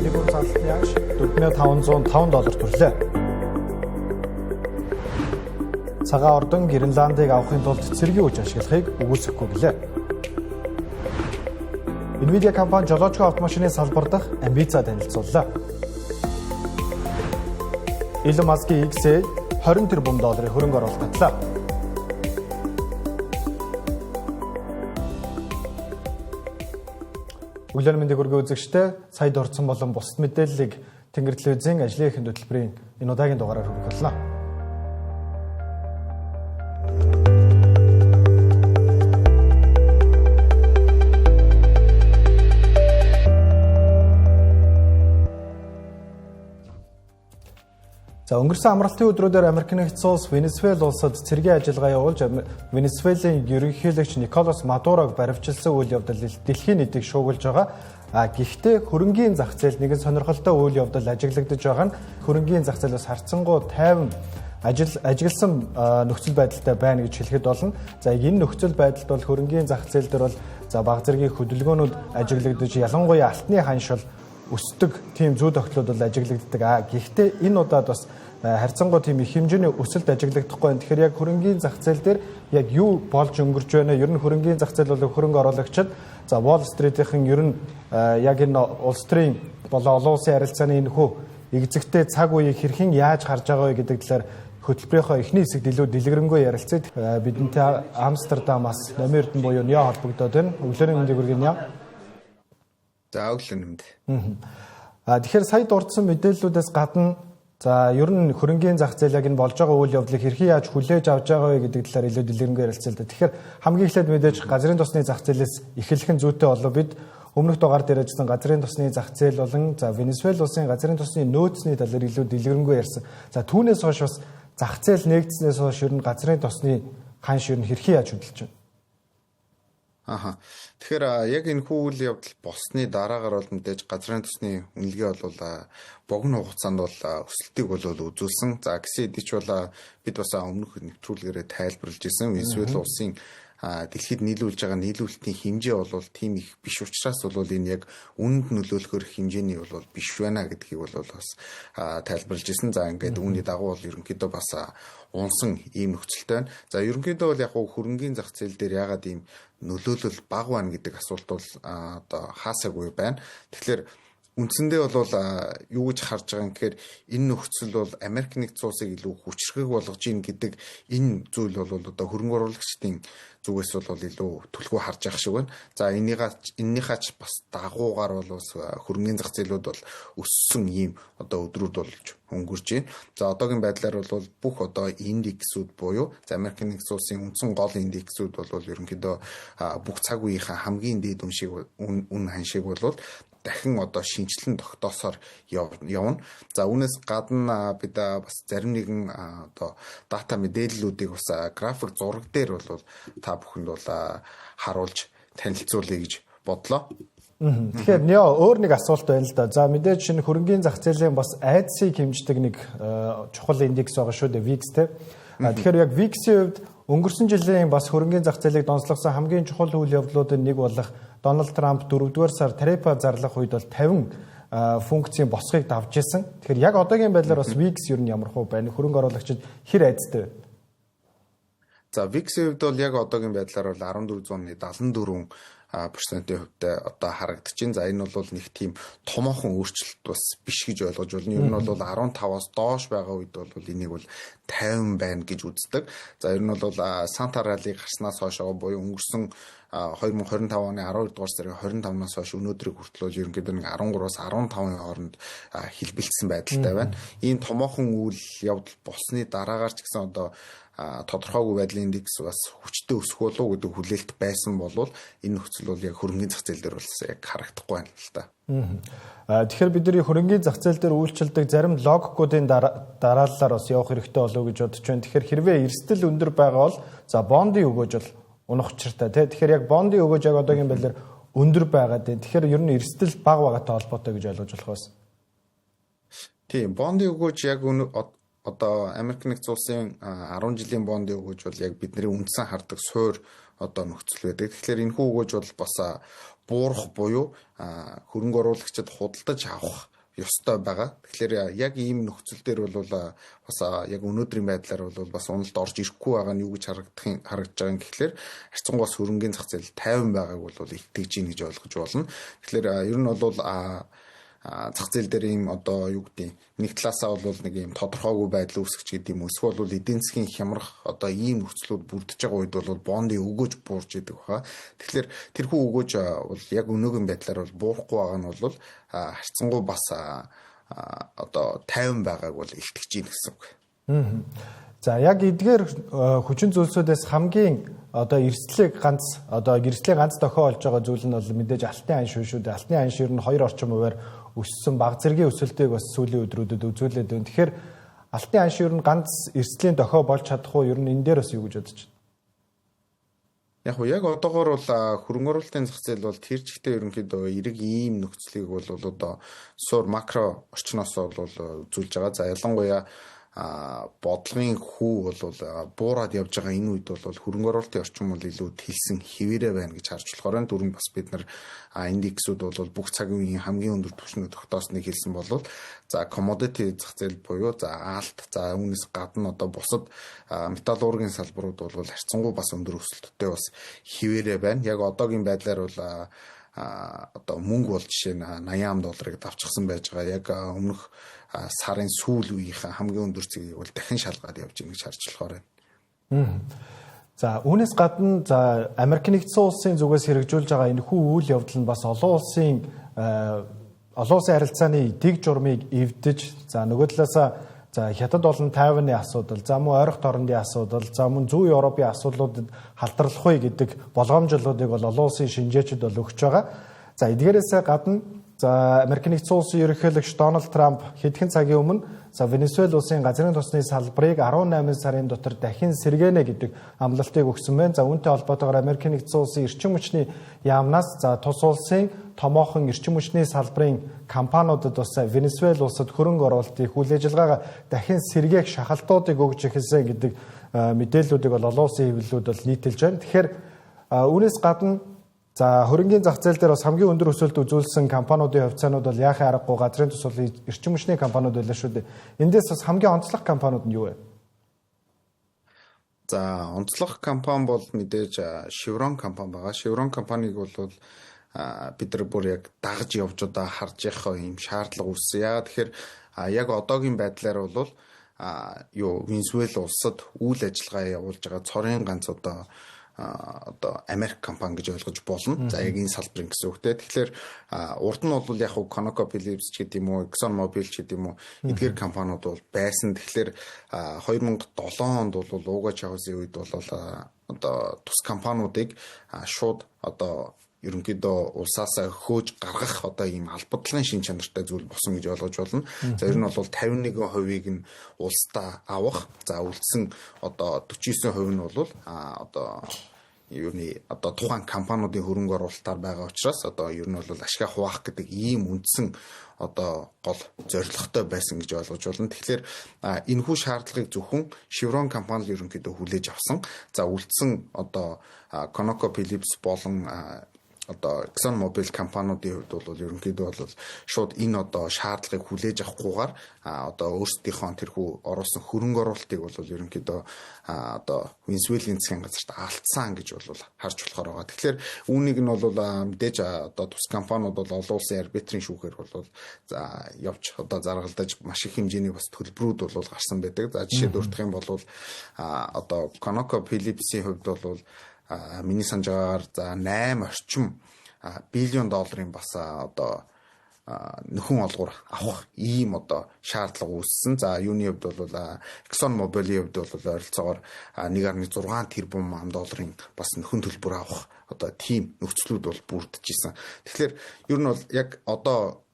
Нэг унц алтны ханш 4505 доллар төрлөө. Цагаан ордон Гренландыг авахын тулд цэргийн хүч ашиглахыг үгүйсгэхгүй гэлээ. Nvidia компани жолоочгүй автомашины салбар дахь амбицаа танилцууллаа. Elon Musk-ийн XA 20 тэрбум долларын хөрөнгө оруулалт татлаа. Өглөөний мэндийг хүргэе үзэгчдээ, сая дурдсан болон бусад мэдээллийг Тэнгэр телевизийн ажлын эхэнд хөтөлбөрийн энэ удаагийн дугаараар хүргэх болно. За өнгөрсөн амралтын өдрүүдээр Америк нэгдсэн улс Венесуэл улсад цэргийн ажиллагаа явуулж Венесуэлийн ерөнхийлөгч Николас Мадурог баривчилсан үйл явдал дэлхийн нийтийг шуугилж байгаа. А гэхдээ хөрөнгийн зах зээл нэгэн сонирхолтой үйл явдал ажиглагдаж байгаа нь хөрөнгийн зах зээл бас харьцангуй тайван ажигласан нөхцөл байдалтай байна гэж хэлэхэд болно. За энэ нөхцөл байдалд бол хөрөнгийн зах зээл дээр бол за баг зэргийн хөдөлгөөнүүд ажиглагдаж ялангуяа алтны ханш бол өсдөг тийм зүй тогтлууд бол ажиглагддаг. А гэхдээ энэ удаад бас харьцангуй тийм их хэмжээний өсөлт ажиглагдахгүй байна. Тэгэхээр яг хөрөнгийн зах зээл дээр яг юу болж өнгөрч байна? Ер нь хөрөнгийн зах зээл бол хөрөнгө оруулагчид за Wall Street-ийн ер нь яг энэ улс төрийн болон олон улсын харилцааны энэ хүү эгзэгтэй цаг үеийг хэрхэн яаж харж байгаа вэ гэдэг талаар хөтөлбөрийнхөө эхний хэсэгт илүү дэлгэрэнгүй ярилцъя. Бидэнтэй Амстердамаас Номын Эрдэнэ буюу Нио холбогдоод байна. Өглөөний мэндийг хүргэе Нио. За өглөөний мэнд. Тэгэхээр сая дурдсан мэдээллүүдээс гадна за ер нь хөрөнгийн зах зээл яг энэ болж байгаа үйл явдлыг хэрхэн яаж хүлээж авч байгаа вэ гэдэг талаар илүү дэлгэрэнгүй ярилцъя л да. Тэгэхээр хамгийн эхлээд мэдээж газрын тосны зах зээлээс эхлэх нь зүйтэй болов. Бид өмнөх дугаар дээр ажилласан газрын тосны зах зээл болон за Венесуэл улсын газрын тосны нөөцний талаар илүү дэлгэрэнгүй ярьсан. За түүнээс хойш бас зах зээл нээгдснээс хойш ер нь газрын тосны ханш ер нь хэрхэн яаж хөдөлж байна? Аха. Тэгэхээр яг энэ хүү үйл явдал болсны дараагаар бол мэдээж газрын тосны үнэлгээ бол богино хугацаанд бол өсөлтийг бол үзүүлсэн. За гэсэн хэдий ч бол бид бас өмнөх нэвтрүүлгээрээ тайлбарлаж ирсэн. Венесуэл улсын дэлхийд нийлүүлж байгаа нийлүүлэлтийн хэмжээ бол тийм их биш учраас бол энэ яг үнэнд нөлөөлөхөр хэмжээний бол биш байна гэдгийг бол бас тайлбарлаж ирсэн. За ингээд үүний дагуу бол ерөнхийдөө бас унсан ийм нөхцөлтэй байна. За ерөнхийдөө бол яг хөрөнгийн зах зээл дээр яагаад ийм нөлөөлөл бага байна гэдэг асуулт бол одоо хаасаагүй байна. Тэгэхээр үндсэндээ бол юу гэж харж байгаа юм гэхээр энэ нөхцөл бол Америк нэгдсэн улсыг илүү хүчрхэг болгож ийн гэдэг энэ зүйл бол одоо хөрөнгө оруулагчдын зүгээс бол илүү түлхүү харж байгаа шиг байна. За энэнийхээ ч бас дагуугаар бол бас хөрөнгөний зах зээлүүд бол өссөн ийм одоо өдрүүд болж өнгөрч байна. За одоогийн байдлаар бол бүх одоо индексүүд буюу за Америк нэгдсэн улсын үндсэн гол индексүүд бол ерөнхийдөө бүх цаг үеийнхээ хамгийн дээд үн шиг үн ханшиг бол дахин одоо шинжилэн тогтоосоор явна. За үүнээс гадна бид бас зарим нэгэн одоо дата мэдээллүүдийг бас график зураг дээр бол та бүхэнд бол харуулж танилцуулъя гэж бодлоо. Тэгэхээр Нио өөр нэг асуулт байна л да. За мэдээж шинэ хөрөнгийн зах зээлийн бас айдсыг хэмждэг нэг чухал индекс байгаа шүү дээ, VIX те. Тэгэхээр яг VIX-ийн хувьд өнгөрсөн жилийн бас хөрөнгийн зах зээлийг донцлогсон хамгийн чухал үйл явдлуудын нэг болох Дональд Трамп 4-р сар тарифа зарлах үед бол 50 функцийн босхийг давж исэн. Тэгэхээр яг одоогийн байдлаар бас VIX ер нь ямар хуу байна? Хөрөнгө оруулагчид хэр айдастай вэ? За VIX-ийн хувьд бол яг одоогийн байдлаар бол 14.74 процентын хувьтай одоо харагдаж байна. За энэ бол нэг тийм томоохон өөрчлөлт бас биш гэж ойлгож байна. Ер нь бол 15-аас доош байгаа үед бол энийг бол 50 байна гэж үздэг. За ер нь бол Санта Рали гарснаас хойш буюу өнгөрсөн 2025 оны 12 дугаар сарын 25-наас хойш өнөөдрийг хүртэл бол ерөнхийдөө нэг 13-аас 15-ын хооронд хэлбэлцсэн байдалтай байна. Ийм томоохон үйл явдал болсны дараагаар ч гэсэн одоо тодорхойгүй байдлын индекс бас хүчтэй өсөх болов уу гэдэг хүлээлт байсан болвол энэ нөхцөл бол яг хөрөнгийн зах зээл дээр бол яг харагдахгүй байна л та. Тэгэхээр бидний хөрөнгийн зах зээл дээр үйлчилдэг зарим логикуудын дарааллаар бас явах хэрэгтэй болов уу гэж бодож байна. Тэгэхээр хэрвээ эрсдэл өндөр байгаа бол за бондын өгөөж бол унах учиртай тий. Тэгэхээр яг бондын өгөөж яг одоогийн байдлаар өндөр байгаа дээ. Тэгэхээр ер нь эрсдэл бага байгаатай холбоотой гэж ойлгож болох бас. Тийм, бондын өгөөж яг одоо Америк нэгдсэн улсын 10 жилийн бондын өгөөж бол яг бидний үндсэн хардаг суур одоо нөхцөл байдаг. Тэгэхээр энэхүү өгөөж бол бас буурах буюу хөрөнгө оруулагчид худалдаж авах ёстой байгаа. Тэгэхээр яг ийм нөхцөл дээр бол бас яг өнөөдрийн байдлаар бол бас уналд орж ирэхгүй байгаа нь юу гэж харагдаж байгаа юм гэхлээр харьцангуй бас хөрөнгөний зах зээл 50 байгааг бол итгэж гин гэж ойлгож болно. Тэгэхээр ер нь бол зах зээл дээр ийм одоо юу гэдэг нэг талаасаа бол нэг ийм тодорхойгүй байдал үүсгэж гэдэг юм эсвэл бол эдийн засгийн хямрах одоо ийм нөхцлүүд бүрдэж байгаа үед бол бондын өгөөж буурч идэг баха. Тэгэхээр тэрхүү өгөөж бол яг өнөөгийн байдлаар бол буурахгүй байгаа нь бол харьцангуй бас одоо 50 байгааг бол илтгэж гин гэсэн үг. За яг эдгээр хүчин зүйлсүүдээс хамгийн одоо эрсдлийг ганц одоо эрсдлийн ганц дохио болж байгаа зүйл нь бол мэдээж алтны ан шүү шүү дээ. Алтны ан ер нь 2 орчим хувиар өссөн, баг зэргийн өсөлтийг бас сүүлийн өдрүүдэд үзүүлээд байна. Тэгэхээр алтны ан ер нь ганц эрсдлийн дохио болж чадах уу? Ер нь энэ дээр бас юу гэж бодож байна? Яг уу яг одоогоор бол хөрөнгө оруулалтын зах зээл бол тэр чигтээ ерөнхийдөө эерэг ийм нөхцөлийг бол одоо сур макро орчноос бол үзүүлж байгаа. За ялангуяа бодлогын хүү бол буураад явж байгаа энэ үед бол хөрөнгө оруулалтын орчин бол илүү тэлсэн хിവэрэ байна гэж харж болохоор байна. Дөрөв бас бид нар индексүүд бол бүх цагийн үеийн хамгийн өндөр түвшинд тогтоосныг хэлсэн бол за commodity зах зээл буюу за алт, за үүнээс гадна одоо бусад металлургийн салбарууд бол харьцангуй бас өндөр өсөлттэй бас хിവэрэ байна. Яг одоогийн байдлаар бол одоо мөнгө бол жишээ нь 80 долларыг давчсан байж байгаа. Яг өмнөх сарын сүүл үеийнхэн хамгийн өндөр цэгийг бол дахин шалгаад явж байгаа гэж харж болохоор байна. За үүнээс гадна за Америк нэгдсэн улсын зүгээс хэрэгжүүлж байгаа энэхүү үйл явдал нь бас олон улсын харилцааны дэг журмыг эвдэж, за нөгөө талаасаа за Хятад болон Тайваны асуудал, за мөн ойрох дорнодын асуудал, за мөн зүүн Европын асуудлуудад халдварлах вэ гэдэг болгоомжлолуудыг бол олон улсын шинжээчид бол өгч байгаа. За эдгээрээсээ гадна за Америк нэгдсэн улсын ерөнхийлөгч Дональд Трамп хэдхэн цагийн өмнө за Венесуэл улсын газрын тосны салбарыг 18 сарын дотор дахин сэргээнэ гэдэг амлалтыг өгсөн байна. За үүнтэй холбоотойгоор Америк нэгдсэн улсын эрчим хүчний яамнаас за тус улсын томоохон эрчим хүчний салбарын компаниудад бас Венесуэл улсад хөрөнгө оруулалтыг үйл ажиллагаагаа дахин сэргээх шахалтуудыг өгж эхэлсэн гэдэг мэдээллүүдийг бол олон улсын хэвлэлүүд бол нийтэлж байна. Тэгэхээр үүнээс гадна за хөрөнгийн зах зээл дээр бас хамгийн өндөр өсөлт үзүүлсэн компаниудын хувьцаанууд бол яахын аргагүй газрын тус эрчим хүчний компаниуд байлаа шүү дээ. Эндээс бас хамгийн онцлог компаниуд нь юу вэ? За онцлог компани бол мэдээж Chevron компани байгаа. Chevron компанийг бол бид нар бүр яг дагаж явж одоо харж явах юм шаардлага үүссэн. Яагаад тэгэхээр яг одоогийн байдлаар бол юу Венесуэл улсад үйл ажиллагаа явуулж байгаа цорын ганц одоо Америк компани гэж ойлгож болно. За яг энэ салбарын гэсэн үг те. Тэгэхээр урд нь бол яг ConocoPhillips ч гэдэг юм уу, ExxonMobil ч гэдэг юм уу эдгээр компаниуд бол байсан. Тэгэхээр 2007 онд бол Уго Чавесийн үед бол одоо тус компаниудыг шууд одоо ерөнхийдөө улсаасаа хөөж гаргах одоо ийм албадлагын шин чанартай зүйл болсон гэж ойлгож байна. За ер нь бол 51%-ийг нь улсдаа авах. За үлдсэн одоо 49% нь бол одоо юуны одоо тухайн компаниудын хөрөнгө оруулалтаар байгаа учраас одоо ер нь бол ашгаа хуваах гэдэг ийм үндсэн одоо гол зорилготой байсан гэж ойлгож байна. Тэгэхээр энэхүү шаардлагыг зөвхөн Chevron компани л ерөнхийдөө хүлээж авсан. За үлдсэн одоо ConocoPhillips болон одоо ExxonMobil компаниудын хувьд бол ерөнхийдөө бол шууд энэ одоо шаардлагыг хүлээж авахгүйгээр одоо өөрсдийнхөө тэрхүү оруулсан хөрөнгө оруулалтыг бол ерөнхийдөө одоо Венесуэлийн засгийн газарт алдсан гэж бол харж болохоор байгаа. Тэгэхээр үүнийг нь бол мэдээж одоо тус компаниуд бол олон улсын арбитрийн шүүхээр бол за явж одоо заргалдаж маш их хэмжээний бас төлбөрүүд бол гарсан байдаг. За жишээ дурдах юм бол одоо ConocoPhillips-ийн хувьд бол миний санаж байгаагаар за 8 орчим биллион долларын бас одоо нөхөн олгоор авах ийм одоо шаардлага үүссэн. За юуны хувьд бол Exxon Mobil-ийн хувьд бол ойролцоогоор 1.6 тэрбум ам долларын бас нөхөн төлбөр авах одоо тийм нөхцлүүд бол бүрдэж исэн. Тэгэхээр ер нь бол яг одоо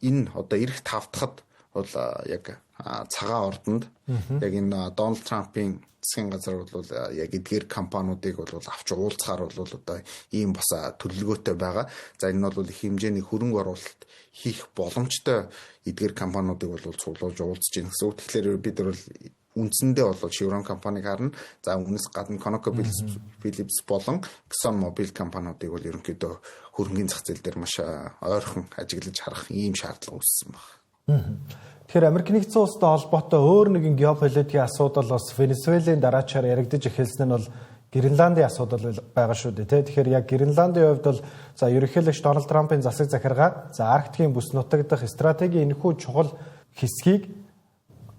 энэ одоо ирэх тав дахьд бол яг цагаан ордонд яг энэ Дональд Трампын засгийн газар бол яг эдгээр компаниудыг бол авч уулзахаар бол одоо ийм бас төлөвлөгөөтэй байгаа. За энэ нь бол их хэмжээний хөрөнгө оруулалт хийх боломжтой эдгээр компаниудыг бол цуглуулж уулзж байна гэсэн үг. Тэгэхээр бид нар бол үндсэндээ бол Chevron компаниг харна. За үүнээс гадна ConocoPhillips болон ExxonMobil компаниудыг бол ерөнхийдөө хөрөнгөний зах зээл дээр маш ойрхон ажиглаж харах ийм шаардлага үүссэн байна. Тэгэхээр Америк нэгдсэн улстай холбоотой өөр нэгэн геополитикийн асуудал бас Венесуэлийн дараачаар яригдаж эхэлсэн нь бол Гренландын асуудал байгаа шүү дээ, тий. Тэгэхээр яг Гренландын хувьд бол за ерөнхийлөгч Дональд Трампын засаг захиргаа за Арктикийн бүс нутаг дахь стратегийн энэхүү чухал хэсгийг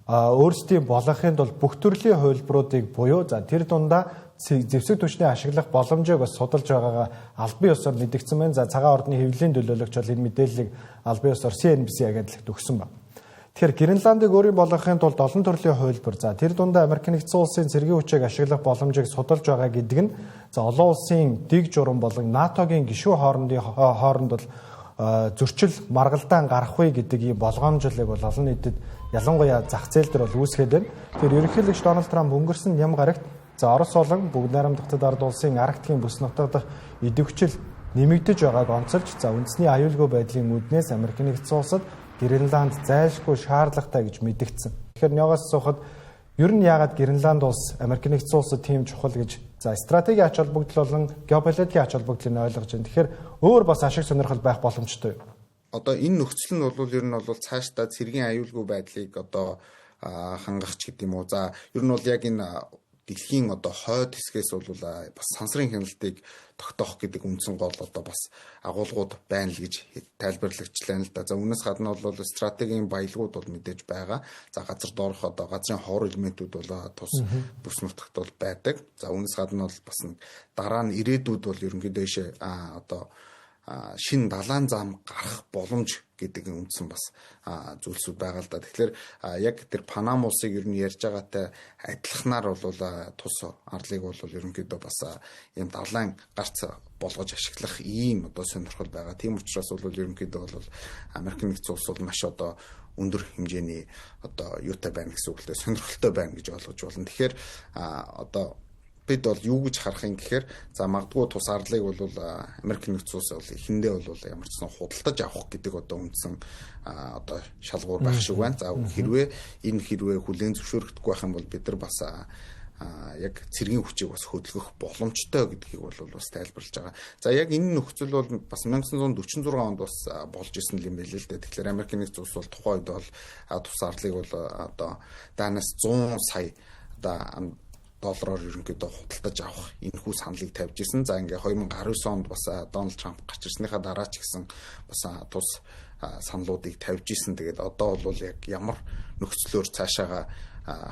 өөрсдийн болгохын тулд бүх төрлийн хувилбаруудыг буюу за тэр дундаа зэвсэг түвшний ашиглах боломжийг бас судалж байгаагаа албан ёсоор мэдэгдсэн байна. За цагаан ордны хэвлэлийн төлөөлөгч бол энэ мэдээллийг албан ёсоор CNBC агентлагт өгсөн байна. Тэгэхээр Гренландыг өөрийн болгохын тулд олон төрлийн хувилбар, за тэр дундаа Америк нэгдсэн улсын цэргийн хүчийг ашиглах боломжийг судалж байгаа гэдэг нь за олон улсын дэг журам болон НАТОгийн гишүүн хооронд бол зөрчил маргалдаан гарах вэ гэдэг ийм болгоомжлыг бол олон нийтэд, ялангуяа зах зээл дээр бол үүсгээд байна. Тэгэхээр ерөнхийлөгч Дональд Трамп өнгөрсөн ням гарагт за Орос болон Бүгд Найрамдах Хятад ард улсын Арктикийн бүс нутаг дахь идэвхжил нэмэгдэж байгааг онцолж, за үндэсний аюулгүй байдлын үүднээс Америк нэгдсэн улсад Гренланд зайлшгүй шаардлагатай гэж мэдэгдсэн. Тэгэхээр нёгоос асуухад ер нь яагаад Гренланд улс Америк нэгдсэн улсад тийм чухал гэж за стратегийн ач холбогдол болон геополитикийн ач холбогдлыг ойлгож байна. Тэгэхээр өөр бас ашиг сонирхол байх боломжтой юу? Одоо энэ нөхцөл нь бол ер нь бол цаашдаа цэргийн аюулгүй байдлыг одоо хангах ч гэдэг юм уу. За ер нь бол яг энэ дэлхийн одоо хойд хэсгээс бол бас сансрын хяналтыг тогтоох гэдэг үндсэн гол одоо бас агуулгууд байна л гэж тайлбарлагчлаа л да. За үүнээс гадна бол стратегийн баялгууд бол мэдээж байгаа. За газар доорх одоо газрын ховор элементүүд бол тус бүс нутагт бол байдаг. За үүнээс гадна бол бас нэг дараа нь ирээдүйд бол ерөнхийдөө ийшээ одоо шинэ далайн зам гарах боломж гэдэг үндсэн бас зүйлсүүд байгаа л да. Тэгэхээр яг тэр Панам улсыг ер нь ярьж байгаатай адилханаар бол тус арлыг бол ерөнхийдөө бас ийм далайн гарц болгож ашиглах ийм одоо сонирхол байгаа. Тийм учраас бол ерөнхийдөө бол Америк нэгдсэн улс бол маш одоо өндөр хэмжээний одоо юутай байна гэсэн үг л дээ, сонирхолтой байна гэж ойлгож байна. Тэгэхээр одоо бид бол юу гэж харах юм гэхээр за магадгүй тус арлыг бол Америк нэгдсэн улс бол эхэндээ бол ямар ч сан худалдаж авах гэдэг одоо үндсэн одоо шалгуур байх шиг байна. За хэрвээ энэ хэрвээ хүлээн зөвшөөрөгдөхгүй байх юм бол бид нар бас яг цэргийн хүчийг бас хөдөлгөх боломжтой гэдгийг бол бас тайлбарлаж байгаа. За яг энэ нөхцөл бол бас 1946 онд бас болж исэн юм байл л дээ. Тэгэхээр Америк нэгдсэн улс бол тухайн үед бол тус арлыг бол одоо Данаас 100 сая одоо доллараар ерөнхийдөө худалдаж авах энэхүү саналыг тавьж исэн. За ингээ 2019 онд бас Дональд Трамп гарч ирснийхаа дараа ч гэсэн бас тус саналуудыг тавьж исэн. Тэгээд одоо бол яг ямар нөхцлөөр цаашаага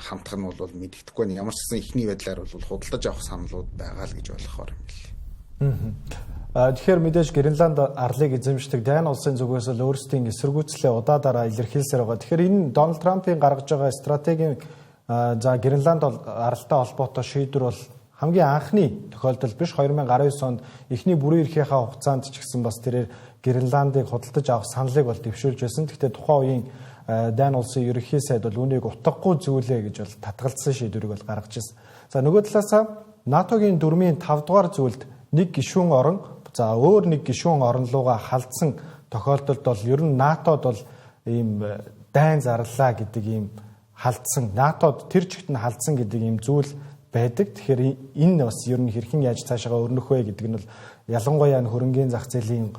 хандах нь бол мэддэхгүй байна. Ямар ч гэсэн эхний байдлаар бол худалдаж авах саналууд байгаа л гэж ойлгохоор юм билээ. Тэгэхээр мэдээж Гренланд арлыг эзэмшдэг Дани улсын зүгээс л өөрсдийн эсэргүүцлээ удаа дараа илэрхийлсээр байгаа. Тэгэхээр энэ Дональд Трампын гаргаж байгаа стратегийн за Гренланд аралтай холбоотой шийдвэр бол хамгийн анхны тохиолдол биш. 2019 онд эхний бүрэн эрхийнхаа хугацаанд ч гэсэн бас тэрээр Гренландыг худалдаж авах саналыг бол дэвшүүлж байсан. Гэхдээ тухайн үеийн Дани улсын ерөнхий сайд бол үүнийг утгагүй зүйлээ гэж бол татгалзсан шийдвэрийг бол гаргаж ирсэн. За нөгөө талаасаа НАТОгийн дүрмийн 5 дугаар зүйлд нэг гишүүн орон за өөр нэг гишүүн орон руугаа халдсан тохиолдолд бол ер нь НАТОд бол ийм дайн зарлаа гэдэг ийм халдсан, НАТОд тэр чигт нь халдсан гэдэг ийм зүйл байдаг. Тэгэхээр энэ бас ер нь хэрхэн яаж цаашаа өрнөх вэ гэдэг нь бол ялангуяа хөрөнгийн зах зээлийн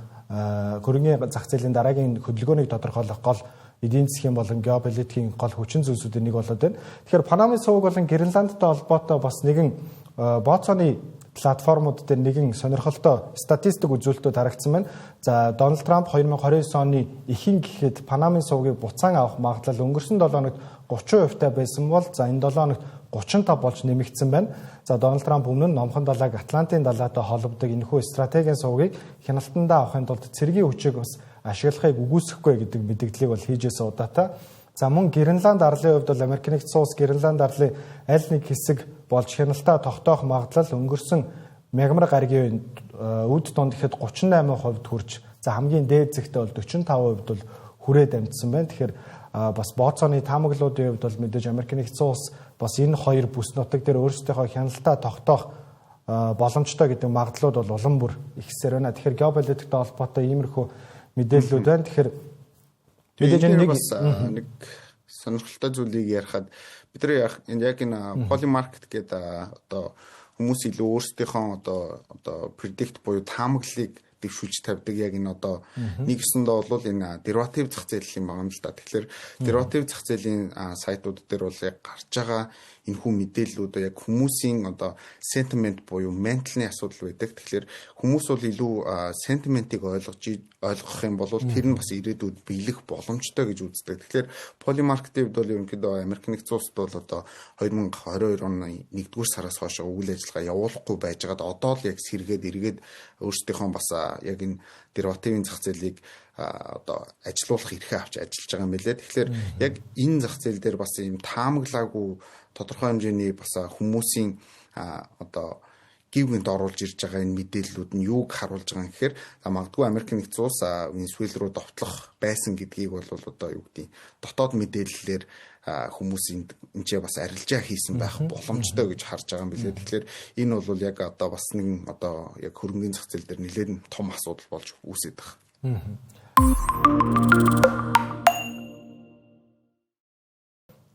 дараагийн хөдөлгөөнийг тодорхойлох гол эдийн засгийн болон геополитикийн гол хүчин зүйлсүүдийн нэг болоод байна. Тэгэхээр Панамын сувг болон Гренландтай холбоотой бас нэгэн бооцооны платформуд дээр нэгэн сонирхолтой статистик үзүүлэлтүүд харагдсан байна. За Дональд Трамп 2029 оны ихэнх гэхэд Панамын сувгийг буцаан авах магадлал өнгөрсөн 7 хоногт 30% та байсан бол за энэ 7 хоногт 35 болж нэмэгдсэн байна. За Дональд Трамп өмнө нь Номхон далайг Атлантын далайтай холбодог энэхүү стратегийн сувгийг хяналтандаа авахын тулд цэргийн хүчийг бас ашиглахыг үгүйсэхгүй гэдэг мэдэгдлийг бол хийжсэн удаатай. За мөн Гренланд арлын хувьд бол Америк нэгдсэн улс Гренланд арлын аль нэг хэсэг болж хяналтаа тогтоох магадлал өнгөрсөн мягмар гарагийн үд дунд гэхэд 38% хүрч за хамгийн дээд зэгтээ бол 45% бол хүрээд амжсан байна. Тэгэхээр бас бооцооны таамаглалуудын хувьд бол мэдээж Америк нэгдсэн улс бас энэ хоёр бүс нутаг дээр өөрсдийнхөө хяналтаа тогтоох боломжтой гэдэг магадлалууд бол улам бүр ихсээр байна. Тэгэхээр геополитиктэй холбоотой иймэрхүү мэдээллүүд байна. Тэгэхээр мэдээж энэ бас нэг сонирхолтой зүйлийг ярихад бид нар яг энэ Polymarket гэдэг одоо хүмүүс илүү өөрсдийнхөө одоо predict буюу таамаглалыг дэвшүүлж тавьдаг. Яг энэ одоо нэг ёсондоо бол энэ дериватив зах зээлийн байгаа юм л да. Тэгэхээр дериватив зах зээлийн сайтууд дээр бол яг гарч байгаа энэхүү мэдээллүүд яг хүмүүсийн одоо sentiment буюу менталны асуудал байдаг. Тэгэхээр хүмүүс бол илүү sentiment-ийг ойлгох юм бол тэр нь бас ирээдүйд биелэх боломжтой гэж үздэг. Тэгэхээр Polymarket-ийн хувьд бол ерөнхийдөө Америк нэгдсэн улсад бол одоо 2022 оны 1-р сараас хойш үйл ажиллагаа явуулахгүй байжгаад одоо л яг сэргээд эргээд өөрсдийнхөө бас яг энэ деривативын зах зээлийг одоо ажилуулах эрхээ авч ажиллаж байгаа юм билээ. Тэгэхээр яг энэ зах зээл дээр бас ийм таамаглаагүй тодорхой хэмжээний бас хүмүүсийн одоо гив гинт оруулж ирж байгаа энэ мэдээллүүд нь юуг харуулж байгаа юм гэхээр магадгүй Америк нэгдсэн улс Венесуэл рүү довтлох байсан гэдгийг бол одоо юу гэдгийг дотоод мэдээллээр хүмүүс энд ч бас арилжаа хийсэн байх боломжтой гэж харж байгаа юм билээ. Тэгэхээр энэ бол яг одоо бас нэгэн одоо яг хөрөнгөний зах зээл дээр нэлээд том асуудал болж үүсээд байгаа.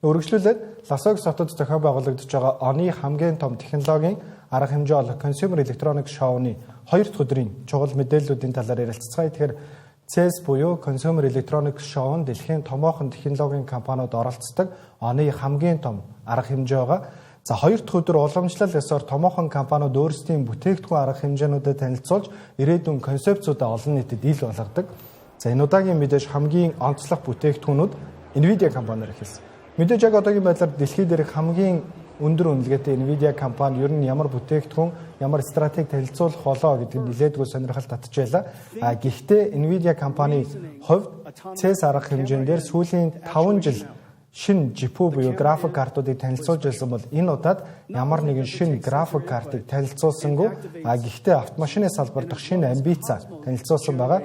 Өргөжлүүлээд Лас Вегас хотод зохион байгуулагдаж байгаа оны хамгийн том технологийн арга хэмжээ болох Consumer Electronics Show-ны 2 дахь өдрийн чухал мэдээллүүдийн талаар ярилцацгаая. Тэгэхээр CES буюу Consumer Electronics Show нь дэлхийн томоохон технологийн компаниуд оролцдог оны хамгийн том арга хэмжээ байгаа. За 2 дахь өдөр уламжлал ёсоор томоохон компаниуд өөрсдийн бүтээгдэхүүн арга хэмжээнүүдэд танилцуулж ирээдүйн концепцуудаа олон нийтэд ил болгодог. За энэ удаагийн мэдээж хамгийн онцлог бүтээгдэхүүнүүд Nvidia компаниар эхэлсэн. Мэдээж яг одоогийн байдлаар дэлхий дээрх хамгийн өндөр үнэлгээтэй Nvidia компани ер нь ямар бүтээгдэхүүн, ямар стратеги танилцуулах болоо гэдэг нь нэлээдгүй сонирхол татж байлаа. А гэхдээ Nvidia компани хувьд CES арга хэмжээн дээр сүүлийн 5 жил шинэ GPU буюу график картуудыг танилцуулж байсан бол энэ удаад ямар нэгэн шинэ график картыг танилцуулсангүй. А гэхдээ автомашины салбар дахь шинэ амбица танилцуулсан байгаа.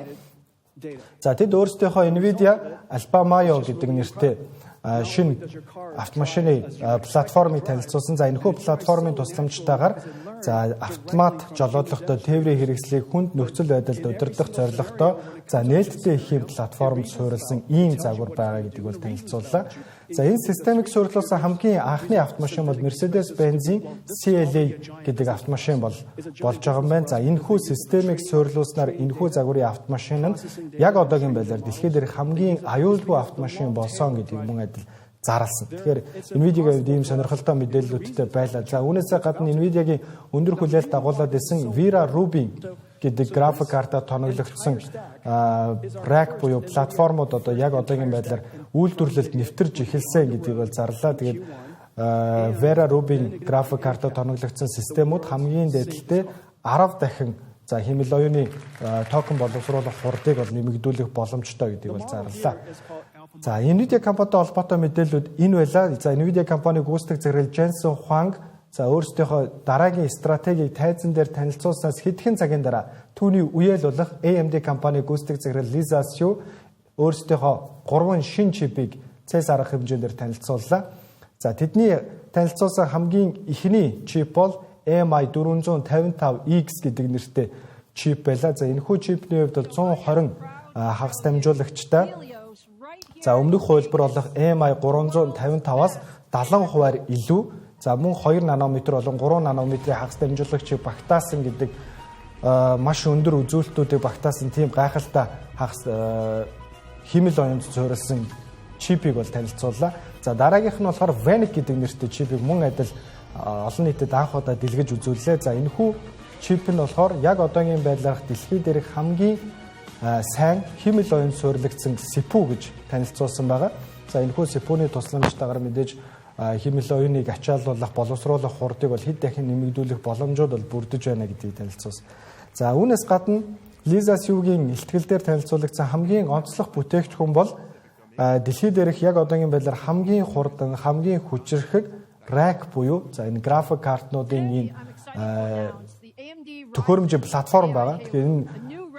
За тэд өөрсдийнхөө Nvidia Alpamayo гэдэг нэртэй шинэ автомашины платформыг танилцуулсан. За энэхүү платформын тусламжтайгаар за автомат жолоодлоготой тээврийн хэрэгслийг хүнд нөхцөл байдалд удирдах зорилготой за нээлттэй их юм платформ суурилсан ийм загвар байгаа гэдгийг бол танилцууллаа. За энэ системийг суурилуулсан хамгийн анхны автомашин бол Mercedes-Benz-ийн CLA гэдэг автомашин болж байгаа юм байна. За энэхүү системийг суурилуулснаар энэхүү загварын автомашин нь яг одоогийн байдлаар дэлхийд дээрх хамгийн аюулгүй автомашин болсон гэдгийг мөн адил зарласан. Тэгэхээр Nvidia-гийн хувьд ийм сонирхолтой мэдээллүүдтэй байлаа. За үүнээсээ гадна Nvidia-гийн өндөр хүлээлт дагуулад исэн Vera Rubin гэдэг график картаар тоноглогдсон rack буюу платформуд одоо яг одоогийн байдлаар үйлдвэрлэлд нэвтэрж эхэлсэн гэдгийг бол зарлаа. Тэгээд Vera Rubin график картаар тоноглогдсон системүүд хамгийн дээдэлтэй 10 дахин за хиймэл оюуны токен боловсруулах хурдыг бол нэмэгдүүлэх боломжтой гэдгийг бол зарлаа. За Nvidia компанитай холбоотой мэдээллүүд энэ байлаа. За Nvidia компаниг гүйцэтгэх захирал Jensen Huang за өөрсдийнхөө дараагийн стратегийг тайзан дээр танилцуулснаас хэдхэн цагийн дараа түүний үеэл болох AMD компани гүйцэтгэх захирал Lisa Su өөрсдийнхөө 3 шинэ чипийг CES арга хэмжээн дээр танилцууллаа. За тэдний танилцуулсан хамгийн эхний чип бол MI 455X гэдэг нэртэй чип байлаа. За энэхүү чипний хувьд бол 120 хагас дамжуулагчтай. За өмнөх хувилбар болох MI 355-аас 70%-аар илүү. За мөн 2 нанометр болон 3 нанометрийн хагас дамжуулагчийг багтаасан гэдэг маш өндөр үзүүлэлтүүдийг багтаасан тийм гайхалтай хагас хиймэл оюунд суурилсан чипийг бол танилцууллаа. За дараагийнх нь болохоор Vanic гэдэг нэртэй чипийг мөн адил олон нийтэд анх удаа дэлгэж үзүүллээ. За энэхүү чип нь болохоор яг одоогийн байдлаарх дэлхий дээрх хамгийн сайн хиймэл оюунд суурилагдсан CPU гэж танилцуулсан байгаа. За энэхүү CPU-ны тусламжтайгаар мэдээж хиймэл оюуныг ачааллуулах, боловсруулах хурдыг бол хэд дахин нэмэгдүүлэх боломжууд бол бүрдэж байна гэдгийг танилцуулсан. За үүнээс гадна Lisa Su-гийн ихтгэл дээр танилцуулагдсан хамгийн онцлог бүтээгдэхүүн бол дэлхий дээрх яг одоогийн байдлаар хамгийн хурдан, хамгийн хүчирхэг rack буюу за энэ график картнуудын энэ төхөөрөмжийн платформ байгаа. Тэгэхээр энэ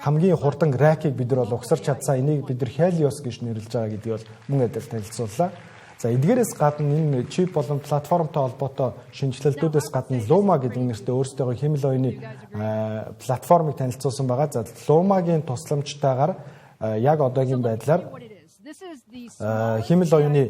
хамгийн хурдан rack-ыг бид нар бол угсарч чадсан. Энийг бид нар Helios гэж нэрлэж байгаа гэдгийг бол мөн адил танилцууллаа. За эдгээрээс гадна энэ чип болон платформтой холбоотой шинэчлэлтүүдээс гадна Luma гэдэг нэртэй өөрсдийнхөө хиймэл оюуны платформыг танилцуулсан байгаа. За Luma-гийн тусламжтайгаар яг одоогийн байдлаар Хиймэл оюуны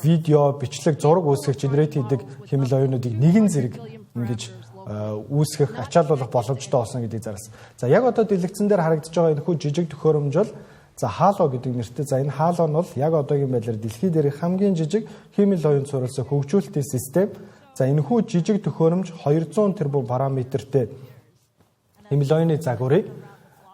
видео, бичлэг, зураг үүсгэх, generate хийдэг хиймэл оюунуудыг нэгэн зэрэг ингэж үүсгэх, ачаалуулах боломжтой болсон гэдгийг зарласан. За, яг одоо дэлгэцэн дээр харагдаж байгаа энэхүү жижиг төхөөрөмж бол за Halo гэдэг нэртэй. За, энэ Halo нь бол яг одоогийн байдлаар дэлхий дээрх хамгийн жижиг хиймэл оюун суурилсан хөгжүүлэлтийн систем. За, энэхүү жижиг төхөөрөмж 200 тэрбум параметртэй хиймэл оюуны загварыг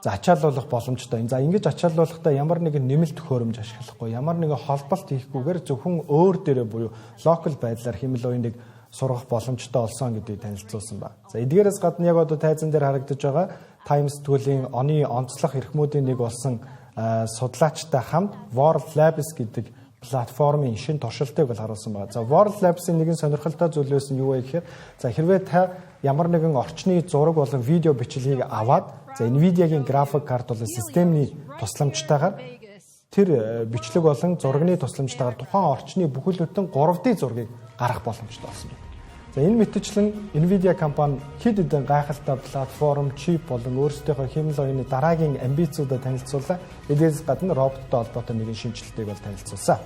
за ачаалуулах боломжтой. За, ингэж ачаалуулахдаа ямар нэгэн нэмэлт төхөөрөмж ашиглахгүй, ямар нэгэн холболт хийхгүйгээр зөвхөн өөр дээрээ буюу local байдлаар хиймэл оюуныг сургах боломжтой болсон гэдгийг танилцуулсан ба. За, эдгээрээс гадна яг одоо тайзан дээр харагдаж байгаа Time сэтгүүлийн оны онцлог эрхмүүдийн нэг болсон судлаачтай хамт World Labs гэдэг платформын шинэ туршилтыг бол харуулсан байна. За, World Labs-ын нэгэн сонирхолтой зүйл байсан юу вэ гэхээр, за, хэрвээ та ямар нэгэн орчны зураг болон видео бичлэгийг аваад, за, Nvidia-гийн график карт болон системний тусламжтайгаар тэр бичлэг болон зурагны тусламжтайгаар тухайн орчны бүхэл бүтэн 3D зургийг гаргах боломжтой болсон байна. За, энэ мэтчлэн Nvidia компани хэд хэдэн гайхалтай платформ, чип болон өөрсдийнхөө хиймэл оюуны дараагийн амбицуудаа танилцууллаа. Эдгээс гадна роботтой холбоотой нэгэн шинэчлэлтийг бол танилцуулсан.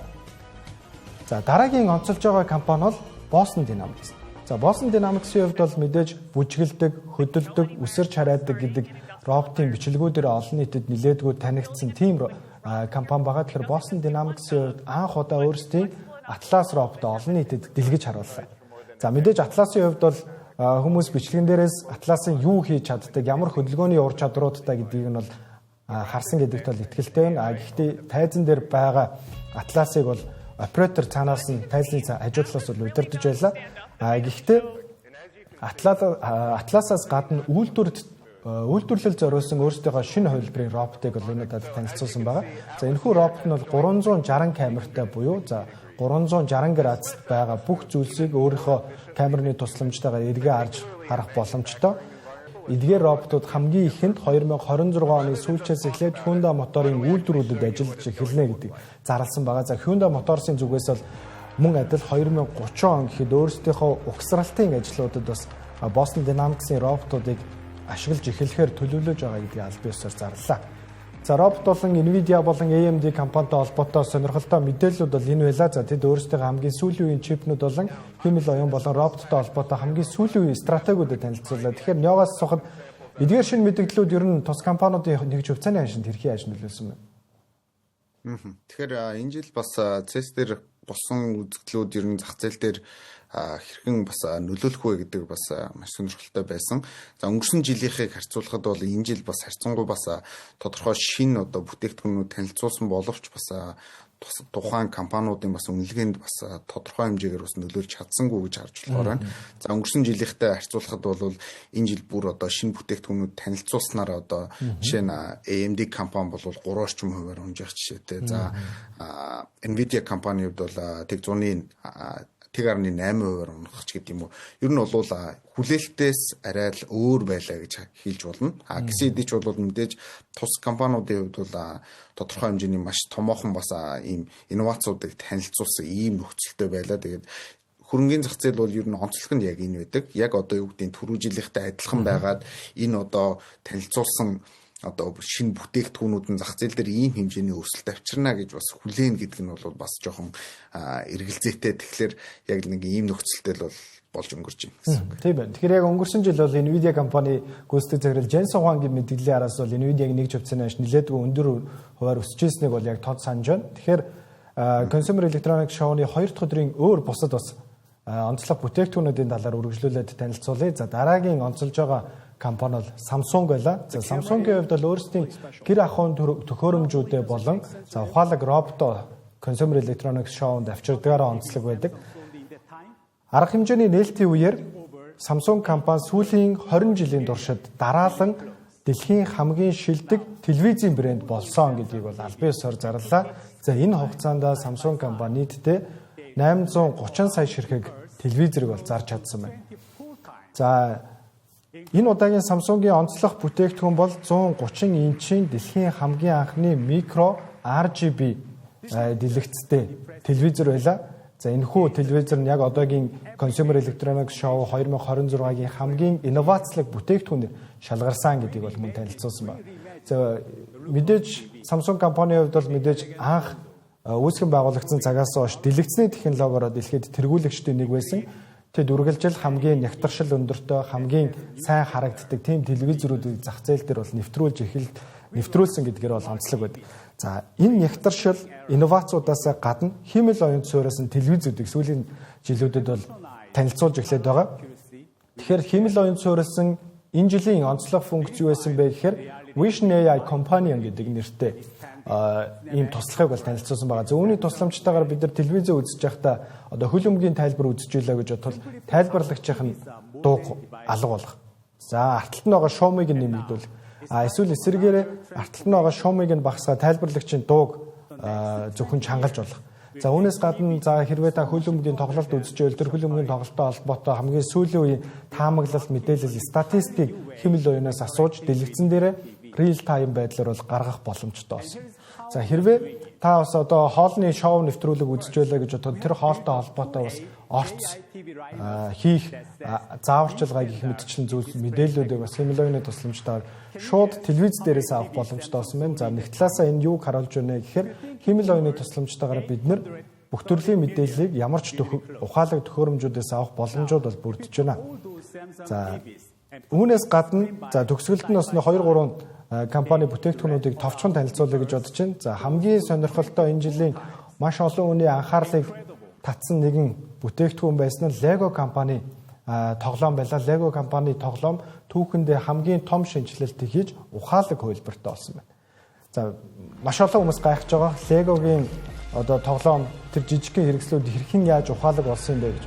За, дараагийн онцолж байгаа компани бол Boston Dynamics. За, Boston Dynamics-ийн хувьд бол мэдээж бүжгэлдэг, хөдөлдөг, үсэрч харайдаг гэдэг роботын бичлэгүүдээр олон нийтэд нилээдгүй танигдсан тийм компани байгаа. Тэгэхээр Boston Dynamics-ийн хувьд анх удаа өөрсдийн Atlas роботоо олон нийтэд дэлгэж харууллаа. За, мэдээж Atlas-ын хувьд бол хүмүүс бичлэгэн дээрээс Atlas-ын юу хийж чаддаг, ямар хөдөлгөөний ур чадруудтай гэдгийг нь бол харсан гэдэгт бол итгэлтэй байна. А гэхдээ тайзан дээр байгаа Atlas-ыг бол оператор цаанаас нь тайзны хажуу талаас бол удирдах байлаа. А гэхдээ Atlas-аас гадна үйлдвэрт үйлдвэрлэл зориулсан өөрсдийнхөө шинэ хувилбарын роботыг бол энэ удаад танилцуулсан байгаа. За, энэхүү робот нь бол 360 камертай буюу за 360 градусд байгаа бүх зүйлсийг өөрийнхөө камерны тусламжтайгаар эргээ харж харах боломжтой. Эдгээр роботууд хамгийн ихэнд 2026 оны сүүлчээс эхлээд Hyundai Motor-ын үйлдвэрүүдэд ажиллаж эхэлнэ гэдэг зарласан байгаа. За, Hyundai Motors-ын зүгээс бол мөн адил 2030 он гэхэд өөрсдийнхөө угсралтын ажлуудад бас Boston Dynamics-ийн роботуудыг ашиглаж эхлэхээр төлөвлөж байгаа гэдгийг аль биесээр зарлалаа. За, робот болон Nvidia болон AMD компанитай холбоотой сонирхолтой мэдээллүүд бол энэ байлаа. За, тэд өөрсдийнхөө хамгийн сүүлийн үеийн чипнүүд болон хиймэл оюун болон роботтой холбоотой хамгийн сүүлийн үеийн стратегиудад танилцууллаа. Тэгэхээр Нёгоос сухад эдгээр шинэ мэдээллүүд ер нь тус компаниудын нэгж хувьцааны ханшинд хэрхэн яаж нөлөөлсөн бэ? Тэгэхээр энэ жил бас CES дээр болсон үзэгдлүүд ер нь зах зээл дээр хэрхэн бас нөлөөлөх вэ гэдэг бас маш сонирхолтой байсан. За, өнгөрсөн жилийнхийг харьцуулахад бол энэ жил бас харьцангуй бас тодорхой шинэ одоо бүтээгдэхүүнүүд танилцуулсан боловч бас тухайн компаниудын бас үнэлгээнд бас тодорхой хэмжээгээр бас нөлөөлж чадсангүй гэж харж болохоор байна. За, өнгөрсөн жилийнхтэй харьцуулахад бол энэ жил бүр одоо шинэ бүтээгдэхүүнүүд танилцуулснаар одоо жишээ нь AMD компани бол 3 орчим хувиар унжих жишээтэй. За, Nvidia компани хувьд бол тэг зуны 1.8% унах ч гэдэг юм уу. Ер нь бол хүлээлтээс арай л өөр байлаа гэж хэлж болно. А гэсэн хэдий ч бол мэдээж тус компаниудын хувьд бол тодорхой хэмжээний маш томоохон бас ийм инновацуудыг танилцуулсан ийм нөхцөлтэй байлаа. Тэгээд хөрөнгөний зах зээл бол ер нь онцлог нь яг энэ байдаг. Яг одоо юу гэдгийг түрүү жилийнхтэй адилхан байгаад энэ одоо танилцуулсан одоо шинэ бүтээгдэхүүнүүд нь зах зээл дээр ийм хэмжээний өсөлт авчирна гэж бас хүлээн гэдэг нь бол бас жоохон эргэлзээтэй. Тэгэхээр яг нэг ийм нөхцөлтэй л бол болж өнгөрч байна гэсэн үг. Тийм байна. Тэгэхээр яг өнгөрсөн жил бол Nvidia компани гүйцэтгэх захирал Jensen Huang-ийн мэдээллийн араас бол Nvidia-гийн нэг хувьцааны ханш нэлээдгүй өндөр хувиар өсөж ирснийг бол яг тод санаж байна. Тэгэхээр Consumer Electronics Show-ны хоёр дахь өдрийн өөр бусад бас онцлог бүтээгдэхүүнүүдийн талаар үргэлжлүүлээд танилцуулъя. За, дараагийн онцолж байгаа компани бол Samsung байлаа. За, Samsung-ийн хувьд бол өөрсдийн гэр ахуйн төхөөрөмжүүдээ болон за ухаалаг роботоо Consumer Electronics Show-нд авчирдгаараа онцлог байдаг. Арга хэмжээний нээлтийн үеэр Samsung компани сүүлийн 20 жилийн туршид дараалан дэлхийн хамгийн шилдэг телевизийн брэнд болсон гэдгийг бол аль биесээр зарлалаа. За, энэ хугацаанд Samsung компани нийтдээ 830 сая ширхэг телевизэрийг бол зарж чадсан байна. За, энэ удаагийн Samsung-ийн онцлог бүтээгдэхүүн бол 130 инчийн дэлхийн хамгийн анхны микро RGB дэлгэцтэй телевизэр байлаа. За, энэхүү телевизэр нь яг одоогийн Consumer Electronics Show 2026-гийн хамгийн инновацлог бүтээгдэхүүнээр шалгарсан гэдгийг бол мөн танилцуулсан байна. За, мэдээж Samsung компанийн хувьд бол мэдээж анх үүсгэн байгуулагдсан цагаас хойш дэлгэцний технологиороо дэлхийд тэргүүлэгчдийн нэг байсан. Тэд үргэлжил хамгийн нягтаршил өндөртэй, хамгийн сайн харагддаг тийм телевизрүүдийг зах зээл дээр бол нэвтрүүлж нэвтрүүлсэн гэдгээр бол онцлог байдаг. За, энэ нягтаршил инновацуудаас гадна хиймэл оюун суурьсан телевизүүдийг сүүлийн жилүүдэд бол танилцуулж эхлээд байгаа. Тэгэхээр хиймэл оюун суурилсан энэ жилийн онцлог функц юу байсан бэ гэхээр Vision AI Companion гэдэг нэртэй ийм туслахыг бол танилцуулсан байгаа. За, үүний тусламжтайгаар бид нар телевизээ үзэж байхдаа одоо хөл өмгийн тайлбар үзэж байлаа гэж бодвол тайлбарлагчийн нь дууг алга болох. За, ард талд нь байгаа шуумыг нь нэмэгдүүл. А эсвэл эсрэгээрээ ард талд нь байгаа шуумыг нь багасгаа, тайлбарлагчийн дууг зөвхөн чангалж болох. За, үүнээс гадна, за, хэрвээ та хөл өмгийн тоглолт үзэж байвал тэр хөл өмгийн тоглолттой холбоотой хамгийн сүүлийн үеийн таамаглалт, мэдээлэл, статистик хиймэл оюунаас асууж дэлгэцэн дээрээ real time байдлаар бол гаргах боломжтой болсон. За, хэрвээ та бас одоо хоолны шоу нэвтрүүлэг үзэж байлаа гэж бодоход тэр хоолтой холбоотой бас орц хийх зааварчилгаа гэх мэтчлэн зүйлс мэдээллүүдийг бас хиймэл оюуны тусламжтайгаар шууд телевиз дээрээс авах боломжтой болсон байна. За, нэг талаасаа энэ юуг харуулж байна гэхээр хиймэл оюуны тусламжтайгаар бид нар бүх төрлийн мэдээллийг ямар ч ухаалаг төхөөрөмжүүдээс авах боломжууд бол бүрдэж байна. За, үүнээс гадна, за, төгсгөлд нь бас 2 3 компани бүтээгдэхүүнүүдийг товчхон танилцуулъя гэж бодож байна. За, хамгийн сонирхолтой, энэ жилийн маш олон хүний анхаарлыг татсан нэгэн бүтээгдэхүүн байсан нь Lego компани тоглоом байлаа. Lego компани тоглоом түүхэндээ хамгийн том шинэчлэлт хийж ухаалаг хувилбартай болсон байна. За, маш олон хүмүүс гайхаж байгаа. Lego-гийн одоо тоглоом, тэр жижигхэн хэрэгслүүд хэрхэн яаж ухаалаг болсон юм бэ гэж.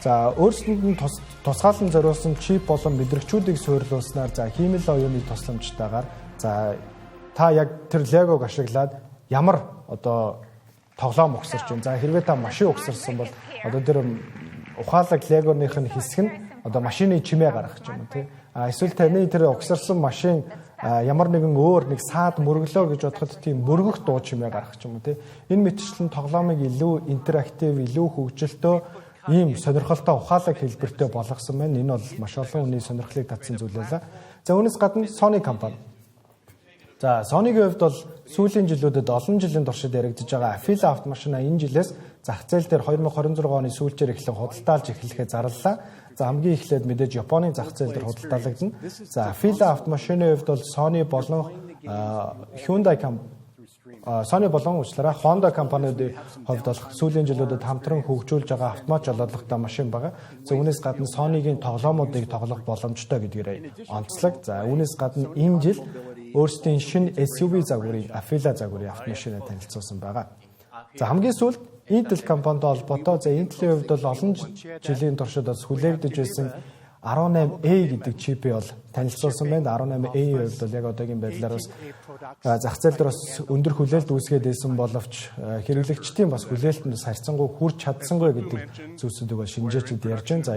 За, өөрсдөнд нь тусгаалan зориулсан чип болон мэдрэгчүүдийг суурилуулснаар, за, хиймэл оюуны тусламжтайгаар, за, та яг тэр Lego-г ашиглаад ямар одоо тоглоом угсарч байна. За, хэрвээ та машин угсарсан бол одоо тэр ухаалаг Lego-ных нь хэсэг нь одоо машины чимээ гаргах юм уу, тий. А эсвэл таны тэр угсарсан машин ямар нэгэн өөр нэг саад мөрөглөө гэж бодоход тийм мөргөх дуу чимээ гаргах юм уу, тий. Энэ мэтчлэн тоглоомыг илүү интерактив, илүү хөгжилтөө, ийм сонирхолтой ухаалаг хэлбэртэй болгосон байна. Энэ бол маш олон хүний сонирхлыг татсан зүйл байлаа. За, үүнээс гадна Sony компани. За, Sony-гийн хувьд бол сүүлийн жилүүдэд олон жилийн туршид яригдж байгаа Afeela автомашина энэ жилээс зах зээл дээр 2026 оны сүүлчээр эхлэн худалдаалж эхлэхээ зарлалаа. За, хамгийн эхлээд мэдээж Японы зах зээл дээр худалдаалагдана. За, Afeela автомашины хувьд бол Sony болон уучлаарай, Honda компаниудын хувьд бол сүүлийн жилүүдэд хамтран хөгжүүлж байгаа автомат жолоодлаготой машин байгаа. За, үүнээс гадна Sony-гийн тоглоомуудыг тоглох боломжтой гэдгээрээ онцлог. За, үүнээс гадна энэ жил өөрсдийн шинэ SUV загварын Afeela загварын автомашиныг танилцуулсан байгаа. За, хамгийн сүүлд Intel компанитай холбоотой, за, Intel-ийн хувьд бол олон жилийн туршид бас хүлээгдэж байсан 18A гэдэг чипийг бол танилцуулсан байна. 18A-ийн хувьд бол яг одоогийн байдлаар бас зах зээл дээр бас өндөр хүлээлт үүсгээд байсан боловч хэрэглэгчдийн бас хүлээлтэнд бас харьцангуй хүрч чадсангүй гэдэг зүйлсүүдийг бол шинжээчид ярьж байна. За,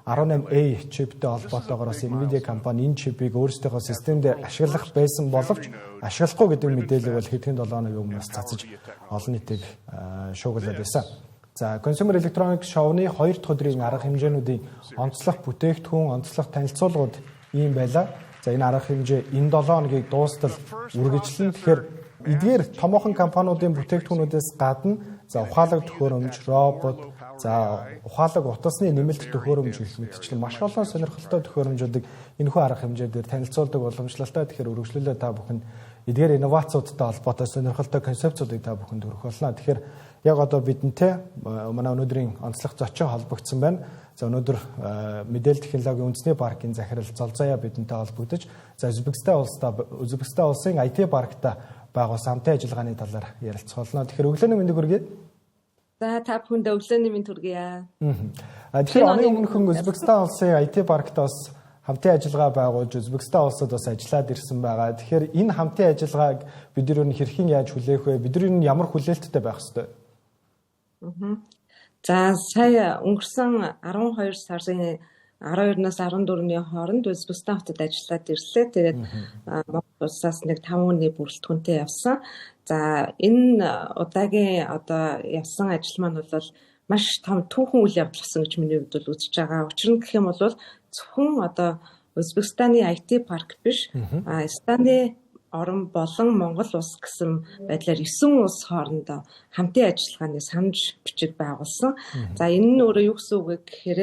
18A чиптэй холбоотойгоор бас Nvidia компани энэ чипийг өөрсдийнхөө системд ашиглах байсан боловч ашиглахгүй гэдэг мэдээллийг бол хэдхэн 7 хоногийн өмнө бас цацаж олон нийтийг шуугуулад байсан. За, Consumer Electronics Show-ны хоёр дахь өдрийн арга хэмжээнүүдийн онцлог бүтээгдэхүүн, онцлог танилцуулгууд ийм байлаа. За, энэ арга хэмжээ энэ 7 хоногийг дуустал үргэлжлэн. Тэгэхээр эдгээр томоохон компаниудын бүтээгдэхүүнүүдээс гадна, за, ухаалаг төхөөрөмж, робот, за, ухаалаг утасны нэмэлт төхөөрөмж гэх мэтчлэн маш олон сонирхолтой төхөөрөмжүүдийг энэхүү арга хэмжээ дээр танилцуулдаг боломжтой. Тэгэхээр үргэлжлүүлээ та бүхэн эдгээр инновацуудтай холбоотой сонирхолтой концепцуудыг та бүхэнд хүргэх болно. Тэгэхээр яг одоо бидэнтэй манай өнөөдрийн онцлог зочин холбогдсон байна. За, өнөөдөр мэдээлэл технологийн үндэсний паркийн захирал Золзаяа бидэнтэй холбогдож, за, Узбекистан улсын IT паркта байгуулсан хамтын ажиллагааны талаар ярилцах болно. Тэгэхээр өглөөний мэндийг хүргэе. За, та бүхэндээ өглөөний мэнд хүргэе. Тэгэхээр оны өмнөхөн Узбекистан улсын IT паркт бас хамтын ажиллагаа байгуулж, Узбекистан улсад бас ажиллаад ирсэн байгаа. Тэгэхээр энэ хамтын ажиллагааг бид нар нь хэрхэн яаж хүлээх вэ? Бид нар нь ямар хүлээлттэй байх ёстой вэ? За, сая өнгөрсөн 12 сарын 12-наас 14-ний хооронд Узбекистан хотод ажиллаад ирлээ. Тэгээд Монгол улсаас нэг 5 хүний бүрэлдэхүүнтэй явсан. За, энэ удаагийн одоо явсан ажил маань бол маш том түүхэн үйл явдал болсон гэж миний хувьд бол үзэж байгаа. Учир нь гэх юм бол зөвхөн одоо Узбекистаны IT парк биш, Эстоны орон болон Монгол улс гэсэн байдлаар 9 улс хоорондоо хамтын ажиллагааны санаж бичиг байгуулсан. За энэ нь өөрөө юу гэсэн үг вэ гэхээр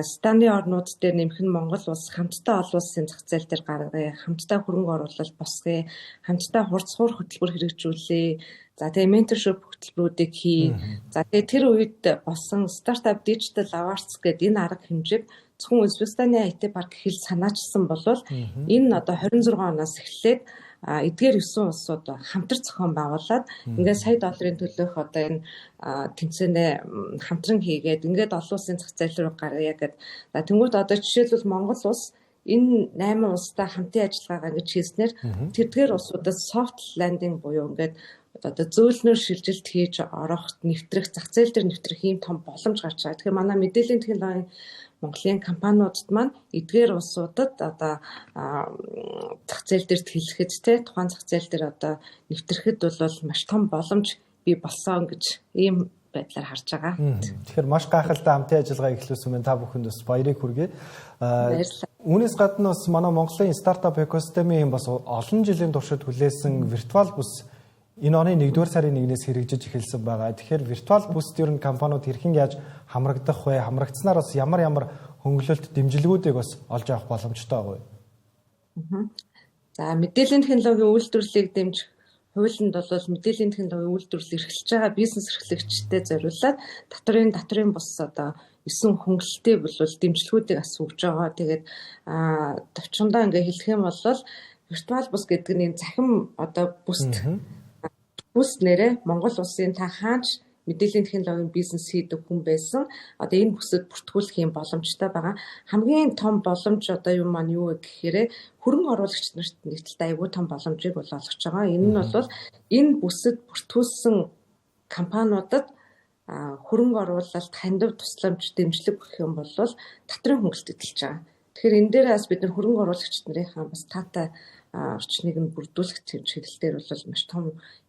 Эстоны орнууд дээр нэмэх нь Монгол улс хамтдаа олон улсын зах зээл дээр гаргая, хамтдаа хөрөнгө оруулалт босгоё, хамтдаа хурцхуур хөтөлбөр хэрэгжүүлье. За тэгээ mentorship хөтөлбөрүүдийг хий. За тэгээ тэр үед болсон Startup Digital Awards гэдэг энэ арга хэмжээг зөвхөн Узбекистаны IT парк хэл санаачилсан болвол энэ одоо 26 оноос эхлээд эдгээр 9 улсууд хамтар зохион байгуулад ингээд сая долларын төлөөх одоо энэ тэмцээнээ хамтран хийгээд ингээд олон улсын зах зээл рүү гаргая гэд. За тэнгуут одоо жишээлбэл Монгол улс энэ 8 улстай хамтын ажиллагаагаа ингэж хийснээр тэрдгээр улсуудад soft landing буюу ингээд одоо зөөлнөр шилжилт хийж орох, нэвтрэх, зах зээл дээр нэвтрэх ийм том боломж гарч байгаа. Тэгэхээр манай мэдээллийн технологийн Монголын компаниудад маань эдгээр улсуудад одоо зах зээл дээр тэлэхэд те тухайн зах зээл дээр одоо нэвтрэхэд бол маш том боломж бий болсон гэж ийм байдлаар харж байгаа. Тэгэхээр маш гайхалтай хамтын ажиллагаа эхлүүлсэн байна. Та бүхэнд бас баярыг хүргэе. Баярлалаа. Үүнээс гадна бас манай Монголын стартап экосистемийн бас олон жилийн туршид хүлээсэн виртуал бүс энэ оны 1-р сарын 1-ээс хэрэгжиж эхэлсэн байгаа. Тэгэхээр виртуал бүст ер нь компаниуд хэрхэн яаж хамрагдах вэ? Хамрагдсанаар бас ямар ямар хөнгөлөлт дэмжлэгүүдийг бас олж авах боломжтой байгаа вэ? За мэдээллийн технологийн үйлдвэрлэлийг дэмжих хуулинд бол мэдээллийн технологийн үйлдвэрлэл эрхэлж байгаа бизнес эрхлэгчдэд зориулаад татварын бус одоо 9 хөнгөлөлтийг бол дэмжлэгүүдийг бас өгж байгаа. Тэгээд товчхондоо ингээ хэлэх юм бол виртуал бус гэдэг нь энэ цахим одоо бүст бүс нэрээ Монгол улсын та хаач мэдээллийн технологийн бизнес хийдэг хүн байсан. Одоо энэ бүсэд бүртгүүлэх юм боломжтой байгаа. Хамгийн том боломж одоо юу маань юу вэ гэхээр хөрөнгө оруулагч нарт нэг талдаа айгүй том боломжийг бол олгож байгаа. Энэ нь бол энэ бүсэд бүртгүүлсэн компаниудад хөрөнгө оруулалт, хандив тусламж, дэмжлэг өгөх юм бол татрын хөнгөлөлт эдэлж байгаа. Тэгэхээр энэ дээр бас бид нар хөрөнгө оруулагч нарынхаа бас таатай орчныг нь бүрдүүлэх чиглэл дээр бол маш том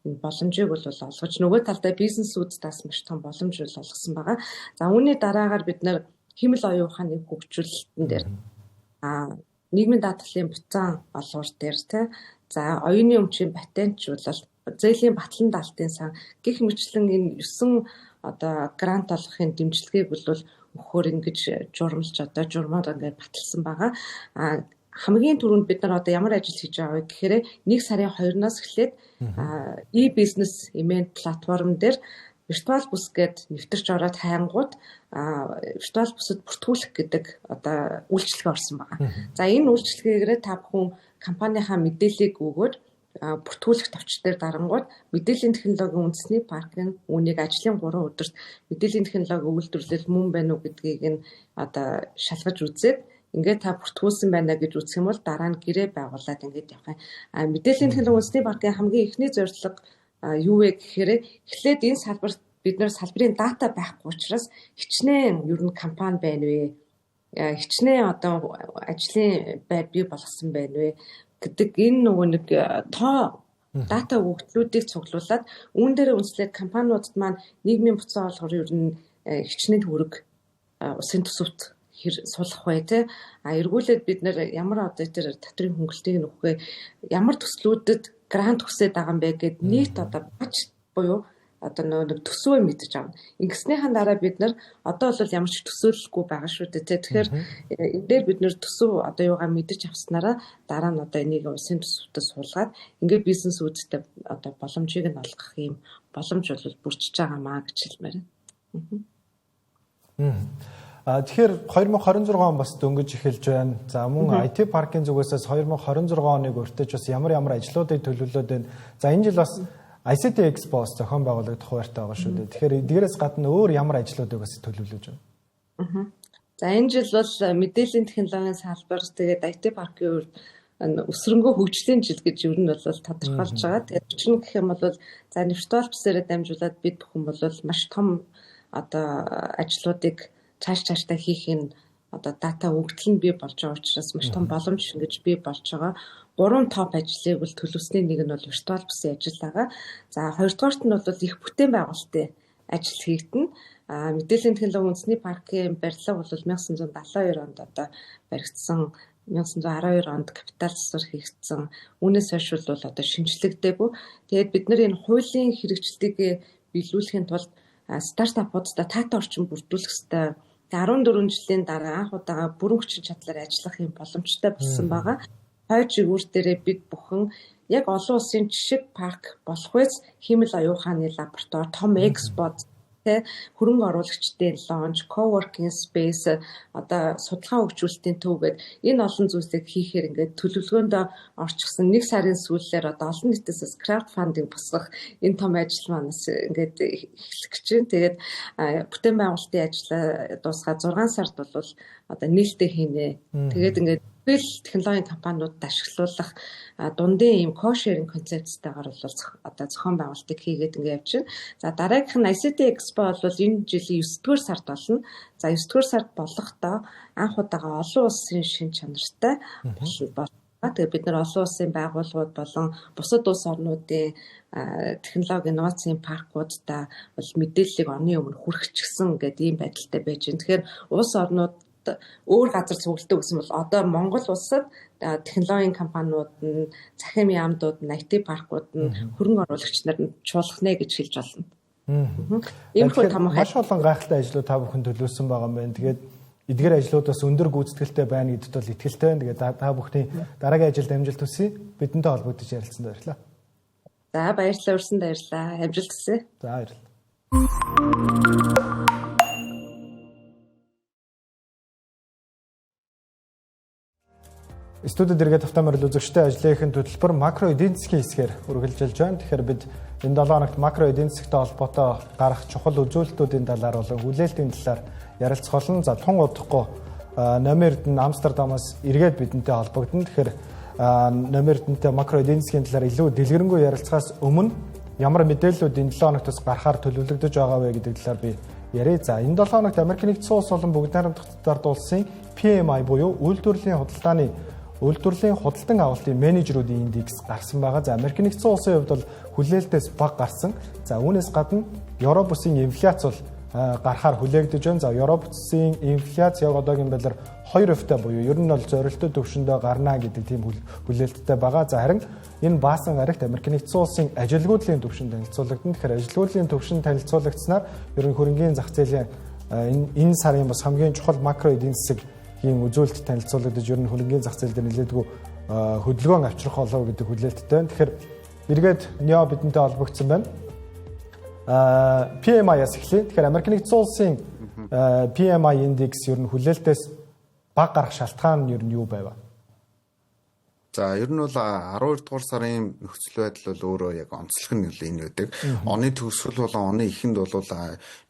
энэ боломжийг бол олгож нөгөө талдаа бизнесүүд бас маш том боломж бол олгосон байгаа. За үүний дараагаар бид нар хиймэл оюун ухааны хөгжүүлэлтэн дээр нийгмийн даатгалын буцаан олгуур дээр тий за оюуны өмчийн патентжуулалт, зээлийн батлан даалтын сан гэх мэтлэн энэ 9 одоо грант олгохын дэмжлэгийг бол өгөхөөр ингэж журмалж одоо журмаар ингээд баталсан байгаа. Хамгийн түрүүнд бид нар одоо ямар ажил хийж байгаа вэ гэхээр 1 сарын 2-наас эхлээд e-business event платформ дээр виртуал бүс гээд нэвтэрч ороод хайнгууд виртуал бүсэд бүртгүүлэх гэдэг одоо үйлчилгээ орсон байгаа. За энэ үйлчилгээгээрээ та бүхэн компанийнхаа мэдээллийг өгөөд бүртгүүлэх товч дээр дарангууд мэдээллийн технологийн үндэсний паркын үүнийг ажлын 3 өдөрт мэдээллийн технологийн үйлдвэрлэл мөн байна уу гэдгийг нь одоо шалгаж үзээд ингээд та бүртгүүлсэн байна гэж үзэх юм бол дараа нь гэрээ байгуулад ингээд явах юм. Мэдээллийн технологийн үндэсний паркын хамгийн эхний зорилго юу вэ гэхээр эхлээд энэ салбарт бид нар салбарын дата байхгүй учраас хичнээн ер нь компани байна вэ? Хичнээн одоо ажлын байр бий болгосон байна вэ гэдэг энэ нөгөө нэг тоо дата өгөгдлүүдийг цуглуулад үүн дээр үндэслээд компаниудад маань нийгмийн буцаан олгоор ер нь хичнээн төгрөг улсын төсөвт сулах вэ те эргүүлээд бид нэр ямар одоо тэр татрын хөнгөлтийг нөхөх вэ, ямар төслүүдэд грант хүсээд байгаа юм бэ гэд нийт одоо бач буюу одоо нэг төсвөө мэдэж авна. Ингэснийхэн дараа бид нар одоо бол ямар ч төсөөлөлгүй байгаа шүү дээ. Тэгэхээр энэ дээр бид нар төсөв одоо юугаа мэдэж авснараа дараа нь одоо энийг улсын төсөвтөө суулгаад ингээд бизнесүүдтэй одоо боломжийг нь олгох юм боломж бол бүрчж байгаа маа гэж хэлмээр байна. Тэгэхээр 2026 он бас дөнгөж эхэлж байна. За мөн IT паркийн зүгээс 2026 оныг уртаж бас ямар ямар ажлуудыг төлөвлөөд байна. За энэ жил бас ICT Expo бас зохион байгуулагдах хуваартай байгаа шүү дээ. Тэгэхээр эдгээрээс гадна өөр ямар ажлуудыг бас төлөвлөж байна? За энэ жил бол мэдээллийн технологийн салбар тэгээд IT паркийн хувьд өсрөнгөө хөгжлийн жил гэж ер нь бол тодорхойлж байгаа. Тэгээд учир нь гэх юм бол за виртуал бүсээрээ дамжуулаад бид бүхэн бол маш том одоо ажлуудыг цаашдаа хийх нь одоо дата өгөгдөл нь бий болж байгаа учраас маш том боломж ингэж бий болж байгаа. 3 топ ажлыг бол төлөвлөсний нэг нь бол виртуал бүсийн ажил байгаа. За хоёрдугаарт нь бол их бүтээн байгуулалтын ажил хийгдэнэ. Мэдээллийн технологийн үндэсний паркийн барилга бол 1972 онд одоо баригдсан 1912 онд капитал засвар хийгдсэн. Үүнээс хойш бол одоо шинжлэгдээгүй. Тэгээд бид нар энэ хуулийн хэрэгжилтийг биелүүлэхийн тулд стартапуудад таатай орчин бүрдүүлэх ёстой. 14 жилийн дараа анх удаага бүрэн хүчин чадлаар ажиллах юм боломжтой болсон байгаа. Хойд жигүүр дээрээ бид бүхэн яг олон улсын жишг парк болох үз хиймэл оюун ухааны лаборатори, том экспо, хөрөнгө оруулагчдын лонж, coworking space, одоо судалгаа хөгжүүлэлтийн төв гээд энэ олон зүйлсийг хийхээр ингээд төлөвлөгөөндөө орчихсон. Нэг сарын сүүлээр одоо олон нийтээс crowdfunding босгох энэ том ажил манаас ингээд эхлэх гэж байна. Тэгээд бүтээн байгуулалтын ажлаа дуусгаад 6 сард бол одоо нээлттэй хийнэ. Тэгээд ингээд технологийн компаниудад ашиглуулах дундын ийм co-sharing концепцтэйгээр бол одоо зохион байгуулалтыг хийгээд ингээд явж байна. За дараагийнх нь ICT Expo бол энэ жилийн 9-р сард болно. За 9-р сард болохдоо анх удаага олон улсын шин чанартай болно. Тэгээд бид нар олон улсын байгууллагууд болон бусад улс орнуудын технологи инновацийн паркуудаа бол мэдээллийг оны өмнө хүргэчихсэн гэдэг ийм байдалтай байж байна. Тэгэхээр улс орнууд өөр газар цугладаг гэсэн бол одоо Монгол улсад технологийн компаниуд нь, цахим яамдууд нь, IT паркууд нь хөрөнгө оруулагч нар нь чуулгах нэ гэж хэлж болно. Иймэрхүү томоохон маш олон гайхалтай ажлууд та бүхэн төлөвлөсөн байгаа юм байна. Тэгээд эдгээр ажлууд бас өндөр гүйцэтгэлтэй байна гэдэгт бол итгэлтэй байна. Тэгээд та бүхний дараагийн ажилд амжилт хүсье. Бидэнтэй холбогдож ярилцсанд баярлалаа. За баярлалаа, урьсан баярлалаа. Амжилт хүсье. За баярлалаа. Студид эргээд тавтай морил үзэгчтэй ажлынхын төлбөр макро эдийн засгийн хэсгээр үргэлжилж байна. Тэгэхээр бид энэ 7 хоногт макро эдийн засгтай холбоотой гарах чухал үзүүлэлтүүдийн талаар болон хүлээлтийн талаар ярилцах болно. За тун удахгүй Номер Эрдэнэ Амстердамаас эргээд бидэнтэй холбогдоно. Тэгэхээр Номер Эрдэнэтэй макро эдийн засгийн талаар илүү дэлгэрэнгүй ярилцахаас өмнө ямар мэдээллүүд энэ 7 хоногт бас гарахаар төлөвлөгдөж байгаа вэ гэдэг талаар би ярив. За энэ 7 хоногт Америк нэгдсэн улс болон Бүгд найрамдах Хотод улсын PMI буюу үйлдвэрлэлийн худалдааны үйлдвэрлэлийн худалдан авалтын менежерүүдийн индекс гарсан байгаа. За Америк нэгдсэн улсын хувьд бол хүлээлтээс бага гарсан. За үүнээс гадна Европ бүсийн инфляц бол гарахаар хүлээгдэж байна. За Европ бүсийн инфляц яг одоогийн байдлаар 2% буюу ер нь бол зорилттой түвшиндөө гарна гэдэг тийм хүлээлттэй байгаа. За харин энэ баасан гарагт Америк нэгдсэн улсын ажилгүйдлийн түвшин танилцуулагдана. Тэгэхээр ажилгүйдлийн түвшин танилцуулагдсанаар ер нь хөрөнгийн зах зээлийн энэ сарын бас хамгийн чухал макро эдийн засгийн үзүүлэлт танилцуулагдаж ер нь хөрөнгийн зах зээл дээр нэлээдгүй хөдөлгөөн авчрах болов гэдэг хүлээлттэй байна. Тэгэхээр эргээд Нио бидэнтэй холбогдсон байна. PMI-аас эхлэе. Тэгэхээр Америк нэгдсэн улсын PMI индекс ер нь хүлээлтээс бага гарах шалтгаан нь ер нь юу байв? За ер нь бол 12 дугаар сарын нөхцөл байдал бол өөрөө яг онцлог нь энэ байдаг. Оны төгсгөл болон оны эхэнд бол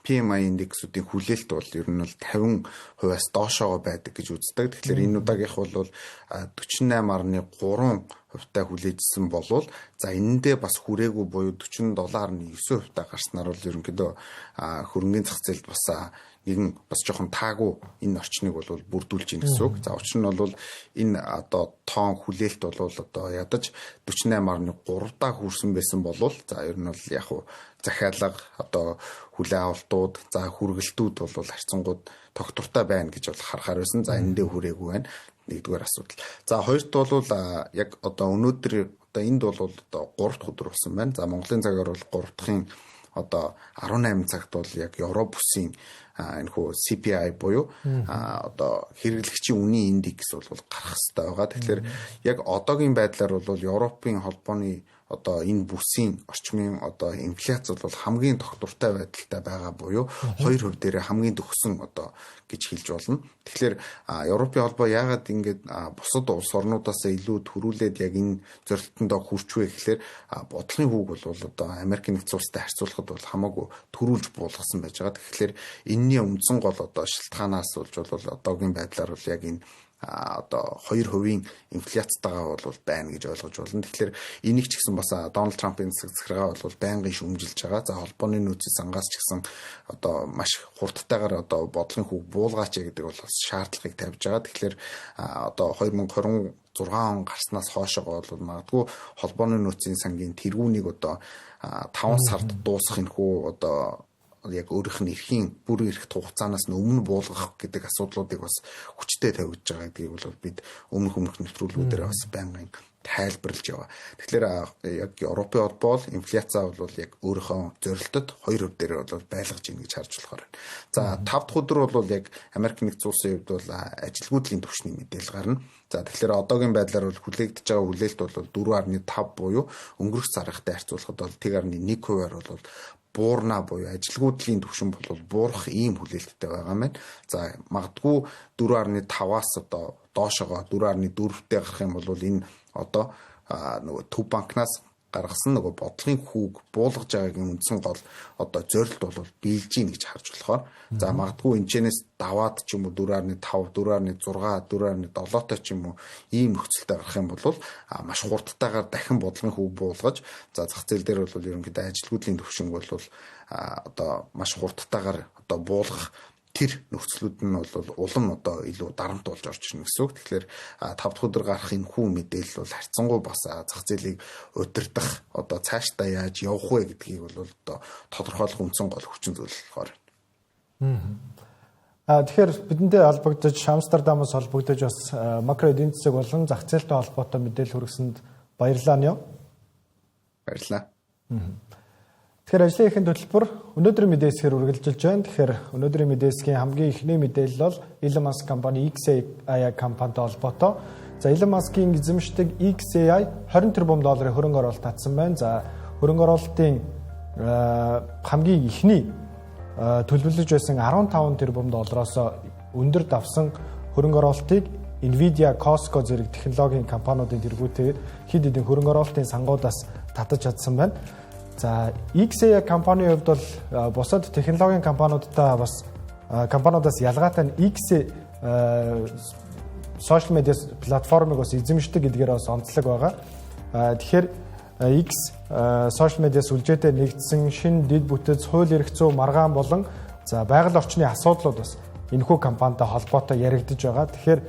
PMI индексүүдийн хүлээлт бол ер нь бол 50%-аас доошоогоо байдаг гэж үздэг. Тэгэхээр энэ удаагийнх бол 48.3 хувьтай хүлээжсэн болвол за энэндээ бас хүрээгүй буюу 47.9% гарснаар бол ерөнхийдөө хөрөнгөний зах зээлд бас нэгэн бас жоохон таагүй энэ орчныг бол бүрдүүлж ийн гэсэн үг. За учир нь бол энэ одоо тоон хүлээлт бол одоо ядаж 48.3 даа хүрсэн байсан болвол за ер нь бол яг уу захиалга одоо хүлээ авалтууд за хүргэлтүүд бол харьцангуй тогтвортой байна гэж бол харахаар байсан. За энэндээ хүрээгүй байна. Нэгдүгээр асуудал. За хоёрт бол яг одоо өнөөдөр одоо энд бол одоо 3 дахь өдөр болсон байна. За Монголын цагаар бол 3 дахьын одоо 18 цагт бол яг Европ бүсийн энэхүү CPI буюу одоо хэрэглэгчийн үнийн индекс бол гарах хэрэгтэй байгаа. Тэгэхээр яг одоогийн байдлаар бол Европын холбооны одоо энэ бүсийн орчмын одоо инфляц бол хамгийн тогтвортой байдалтай байгаа буюу 2% дээрээ хамгийн төгсөн одоо гэж хэлж болно. Тэгэхээр Европын холбоо яагаад ингэж бусад улс орнуудаас илүү төрүүлээд яг энэ зорилтондоо хүрч вэ гэхлээр бодлогын хүүг бол одоо Америк нэгдсэн улстай харьцуулахад бол хамаагүй төрүүлж буулгасан байж байгаа. Тэгэхээр энэний үндсэн гол одоо шалтгаанаас болж бол одоогийн байдлаар бол яг энэ одоо 2% инфляцтайгаа бол байна гэж ойлгож байна. Тэгэхээр энийг ч гэсэн бас Дональд Трампын засаг захиргаа бол байнгын шүмжилж байгаа. За холбооны нөөцийн сангаас ч гэсэн одоо маш хурдтайгаар одоо бодлогын хүүг буулгаач гэдэг бол бас шаардлагыг тавьж байгаа. Тэгэхээр одоо 2026 он гарснаас хоошоогоо бол магадгүй холбооны нөөцийн сангийн тэргүүнийг одоо 5 сард дуусгах энэхүү одоо яг өөрийнх нь эрхийн бүр эрх хугацаанаас нь өмнө буулгах гэдэг асуудлуудыг бас хүчтэй тавигдж байгаа гэдгийг бол бид өмнөх нэвтрүүлгүүдээр бас байнгын тайлбарлаж яваа. Тэгэхээр яг Европын холбоо бол инфляцаа бол яг өөрийнхөө зорилтод 2% дээр бол байлгаж ийн гэж харж болохоор байна. За 5 дахь өдөр бол яг Америк нэгдсэн улсын хувьд бол ажилгүйдлийн түвшний мэдээлэл гарна. За тэгэхээр одоогийн байдлаар бол хүлээгдэж байгаа хүлээлт бол 4.5 буюу өнгөрөх сарынхтай харьцуулахад бол 1.1%-аар бол буурна буюу ажилгүйдлийн түвшин бол буурах ийм хүлээлттэй байгаа юм байна. За магадгүй 4.5-аас одоо доошогоо 4.4-тэй гарах юм бол энэ одоо нөгөө төв банкнаас гаргасан нөгөө бодлогын хүүг буулгаж байгаагийн үндсэн гол одоо зорилт бол биелж гин гэж харж болохоор. За магадгүй энэчнээс даваад ч юм уу 4.5, 4.6, 4.7-той ч юм уу ийм нөхцөлтэй гарах юм бол маш хурдтайгаар дахин бодлогын хүүг буулгаж, за зах зээл дээр бол ерөнхийдөө ажилгүйдлийн түвшинг бол одоо маш хурдтайгаар одоо буулгах тэр нөхцлүүд нь бол улам одоо илүү дарамт болж орж ирнэ гэсэн үг. Тэгэхээр 5 дахь өдөр гарах энэ хүү мэдээлэл бол харьцангуй бас зах зээлийг удирдах одоо цаашдаа яаж явах вэ гэдгийг бол одоо тодорхойлох үндсэн гол хүчин зүйл болохоор. Тэгэхээр бидэнтэй холбогдож Амстердамаас холбогдож бас макро эдийн засаг болон зах зээлтэй холбоотой мэдээлэл хүргэсэнд баярлалаа нё. Баярлалаа. Тэгэхээр ажлын эхэн төлбөр өнөөдрийн мэдээсгээр үргэлжилж байна. Тэгэхээр өнөөдрийн мэдээсгийн хамгийн эхний мэдээлэл бол Elon Musk компани XAI компанитай холбоотой. За Elon Musk-ийн эзэмшдэг XAI 20 тэрбум долларын хөрөнгө оруулалт татсан байна. За хөрөнгө оруулалтын хамгийн эхний төлөвлөж байсан 15 тэрбум доллароос өндөр давсан хөрөнгө оруулалтыг Nvidia, Costco зэрэг технологийн компаниудын тэргүүтээр хэд хэдэн хөрөнгө оруулалтын сангуудаас татаж чадсан байна. За XAI компанийн хувьд бол бусад технологийн компаниудтай бас компаниудаас ялгаатай нь X сошиал медиа платформыг бас эзэмшдэг гэдгээр бас онцлог байгаа. Тэгэхээр X сошиал медиа сүлжээтэй нэгдсэн шинэ дэд бүтэц, хууль эрх зүй, маргаан болон за байгаль орчны асуудлууд бас энэхүү компанитай холбоотой яригдж байгаа. Тэгэхээр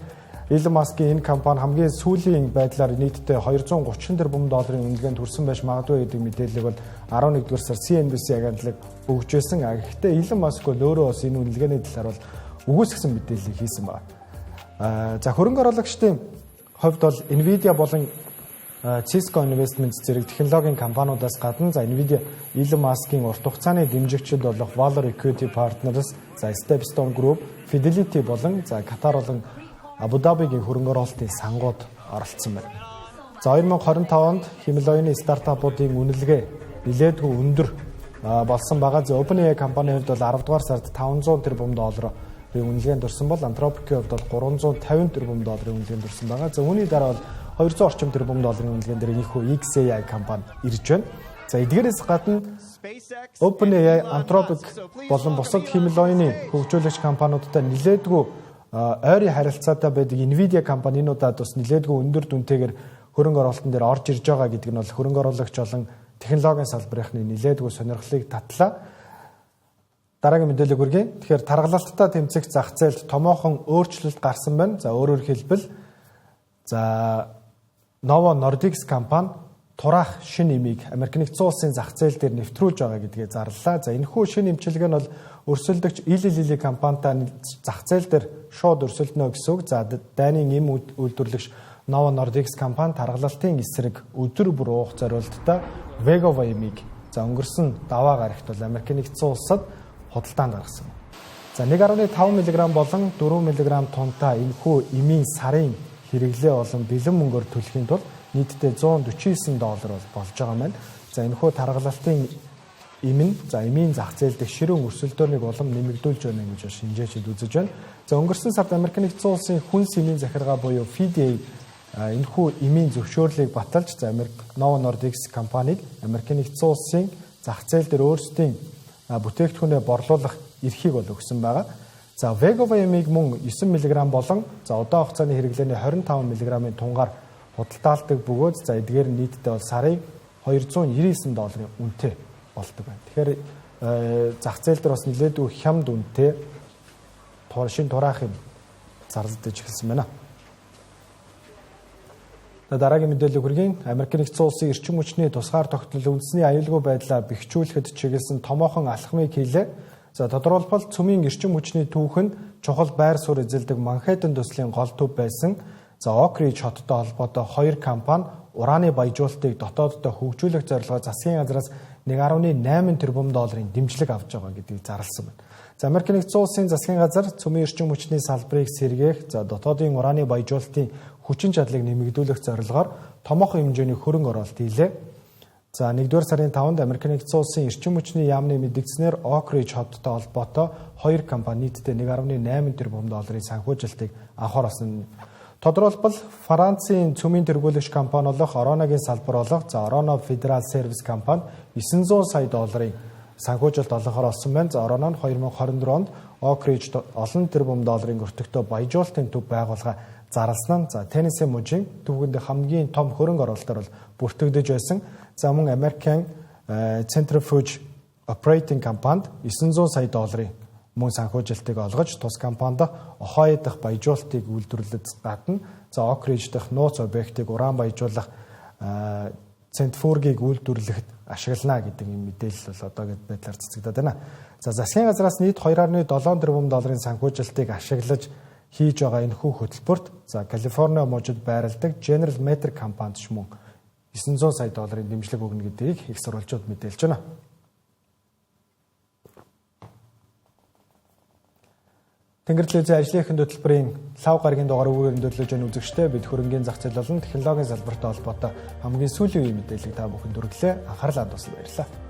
Elon Musk-ийн энэ компани хамгийн сүүлийн байдлаар нийтдээ 230 тэрбум долларын үнэлгээнд хүрсэн байж магадгүй гэдэг мэдээллийг бол 11-р сар CNBC агентлаг өгч байсан. Гэхдээ Elon Musk бол өөрөө бас энэ үнэлгээний талаар бол үгүйсгэсэн мэдээллийг хийсэн байна. За хөрөнгө оруулагчдын хувьд бол Nvidia болон Cisco Investments зэрэг технологийн компаниудаас гадна за Nvidia, Elon Musk-ийн урт хугацааны дэмжигчид болох Valor Equity Partners, за Stepstone Group, Fidelity болон за Qatar болон Абу Дабигийн хөрөнгө оруулалтын сангууд оролцсон байна. За 2025 онд химэл оюуны стартапуудын үнэлгээ нэлээдгүй өндөр болсон байгаа. За OpenAI компанийн хувьд бол 10 дугаар сард 500 тэрбум долларын үнэлгээнд өрсөн бол Anthropic-ийн хувьд бол 350 тэрбум долларын үнэлгээнд өрсөн байгаа. За үүний дараа бол 200 орчим тэрбум долларын үнэлгээн дээр энэхүү XAI компани ирж байна. За эдгээрээс гадна OpenAI, Anthropic болон бусад химэл оюуны хөгжүүлэгч компаниудтай нэлээдгүй ойрын харилцаатай байдаг Nvidia компани энэ удаад бас нэлээдгүй өндөр дүнтэйгээр хөрөнгө оруулалтын дээр орж ирж байгаа гэдэг нь бол хөрөнгө оруулагч болон технологийн салбарынхны нэлээдгүй сонирхлыг татлаа. Дараагийн мэдээлэл хүргэе. Тэгэхээр таргалалттай тэмцэх зах зээлд томоохон өөрчлөлт гарсан байна. За өөрөөр хэлбэл за Novo Nordisk компани тураах шинэ эмийг Америк нэгдсэн улсын зах зээл дээр нэвтрүүлж байгаа гэдгээ зарлалаа. За энэхүү шинэ эмчилгээ нь бол өрсөлдөгч Eli Lilly компанитай зах зээл дээр шууд өрсөлдөнө гэсэн үг. За дайны эм үйлдвэрлэгч Novo Nordisk компани таргалалтын эсрэг өдөр бүр уух зориулттай Wegovy эмийг за өнгөрсөн даваа гарагт бол Америк нэгдсэн улсад худалдаанд гаргасан. За 1.5 мг болон 4 мг тунтай энэхүү эмийн сарын хэрэглээ болон бэлэн мөнгөөр төлөхийн тулд нийтдээ 149 доллар болж байгаа юм байна. За энэхүү таргалалтын эм нь за эмийн зах зээл дэх ширүүн өрсөлдөөнийг улам нэмэгдүүлж байна гэж шинжээчид үзэж байна. За өнгөрсөн сард Америк нэгдсэн улсын хүнс эмийн захиргаа буюу FDA энэхүү эмийн зөвшөөрлийг баталж за Америк Novo Nordisk компаниг Америк нэгдсэн улсын зах зээл дээр өөрсдийн бүтээгдэхүүнээ борлуулах эрхийг бол өгсөн байгаа. За Wegovy эмийг мөн 9 мг болон за удаан хугацааны хэрэглээний 25 мг-ын тунгаар худалдаалдаг бөгөөд за эдгээр нь нийтдээ бол сарын 299 долларын үнэтэй болдог байна. Тэгэхээр зах зээл дээр бас нэлээдгүй хямд үнэтэй шинэ тураах юм зарлагдаж эхэлсэн байна. Дараагийн мэдээлэл хүргэе. Америк нэгдсэн улсын эрчим хүчний тусгаар тогтнол үндэсний аюулгүй байдлаа бэхжүүлэхэд чиглэсэн томоохон алхмыг хийлээ. За тодорхойлбол цөмийн эрчим хүчний түүх нь чухал байр суурь эзэлдэг Манхэттен төслийн гол төв байсан. За Oak Ridge хоттой холбоотой хоёр компани ураны баяжуулалтыг дотооддоо хөгжүүлэх зорилгоор засгийн газраас 1.8 тэрбум долларын дэмжлэг авч байгаа гэдгийг зарласан байна. За Америк нэгдсэн улсын засгийн газар цөмийн эрчим хүчний салбарыг сэргээх, за дотоодын ураны баяжуулалтын хүчин чадлыг нэмэгдүүлэх зорилгоор томоохон хэмжээний хөрөнгө оруулалт хийлээ. За 1-р сарын 5-нд Америк нэгдсэн улсын эрчим хүчний яамны мэдгдснээр Oak Ridge хоттой холбоотой хоёр компани нийтдээ 1.8 тэрбум долларын санхүүжилтийг анхааруулсан. Тодорхойлбол Францын цөмийн тэргүүлэгч компани болох Ороногийн салбар болох за Ороно Federal Service компани 900 сая долларын санхүүжилт олгохоор болсон байна. За Ороно нь 2024 онд Oak Ridge олон тэрбум долларын өртөгтэй баяжуулалтын төв байгуулга зарласан нь за Теннесси мужийн түүхэнд хамгийн том хөрөнгө оруулалтаар бол бүртгэгдэж байсан. За мөн American Centrifuge Operating компанид 900 сая долларын мөн санхүүжилтийг олгож тус компанид Ohio дахь баяжуулалтыг үйлдвэрлэж гадна за Oak Ridge дахь нууц объектыг уран баяжуулах Центфургийг үйлдвэрлэхэд ашиглана гэдэг юм мэдээлэл бол одоо гэд байдлаар цэцэгдээд байна. За засгийн газраас нийт 2.7 тэрбум долларын санхүүжилтийг ашиглаж хийж байгаа энэхүү хөтөлбөрт за Калифорни мужид байрладаг General Motors компанид ч мөн 900 сая долларын дэмжлэг өгнө гэдгийг их сурвалжууд мэдээлж байна. Тэнгэр телевизийн ажлын эхэнд хөтөлбөрийн лав гарагийн дугаар үүгээр өндөрлөж буй үзэгчдээ бид хөрөнгийн зах зээл болон технологийн салбартай холбоотой хамгийн сүүлийн үеийн мэдээллийг та бүхэнд хүргэлээ. Анхаарлаа хандуулсан баярлалаа.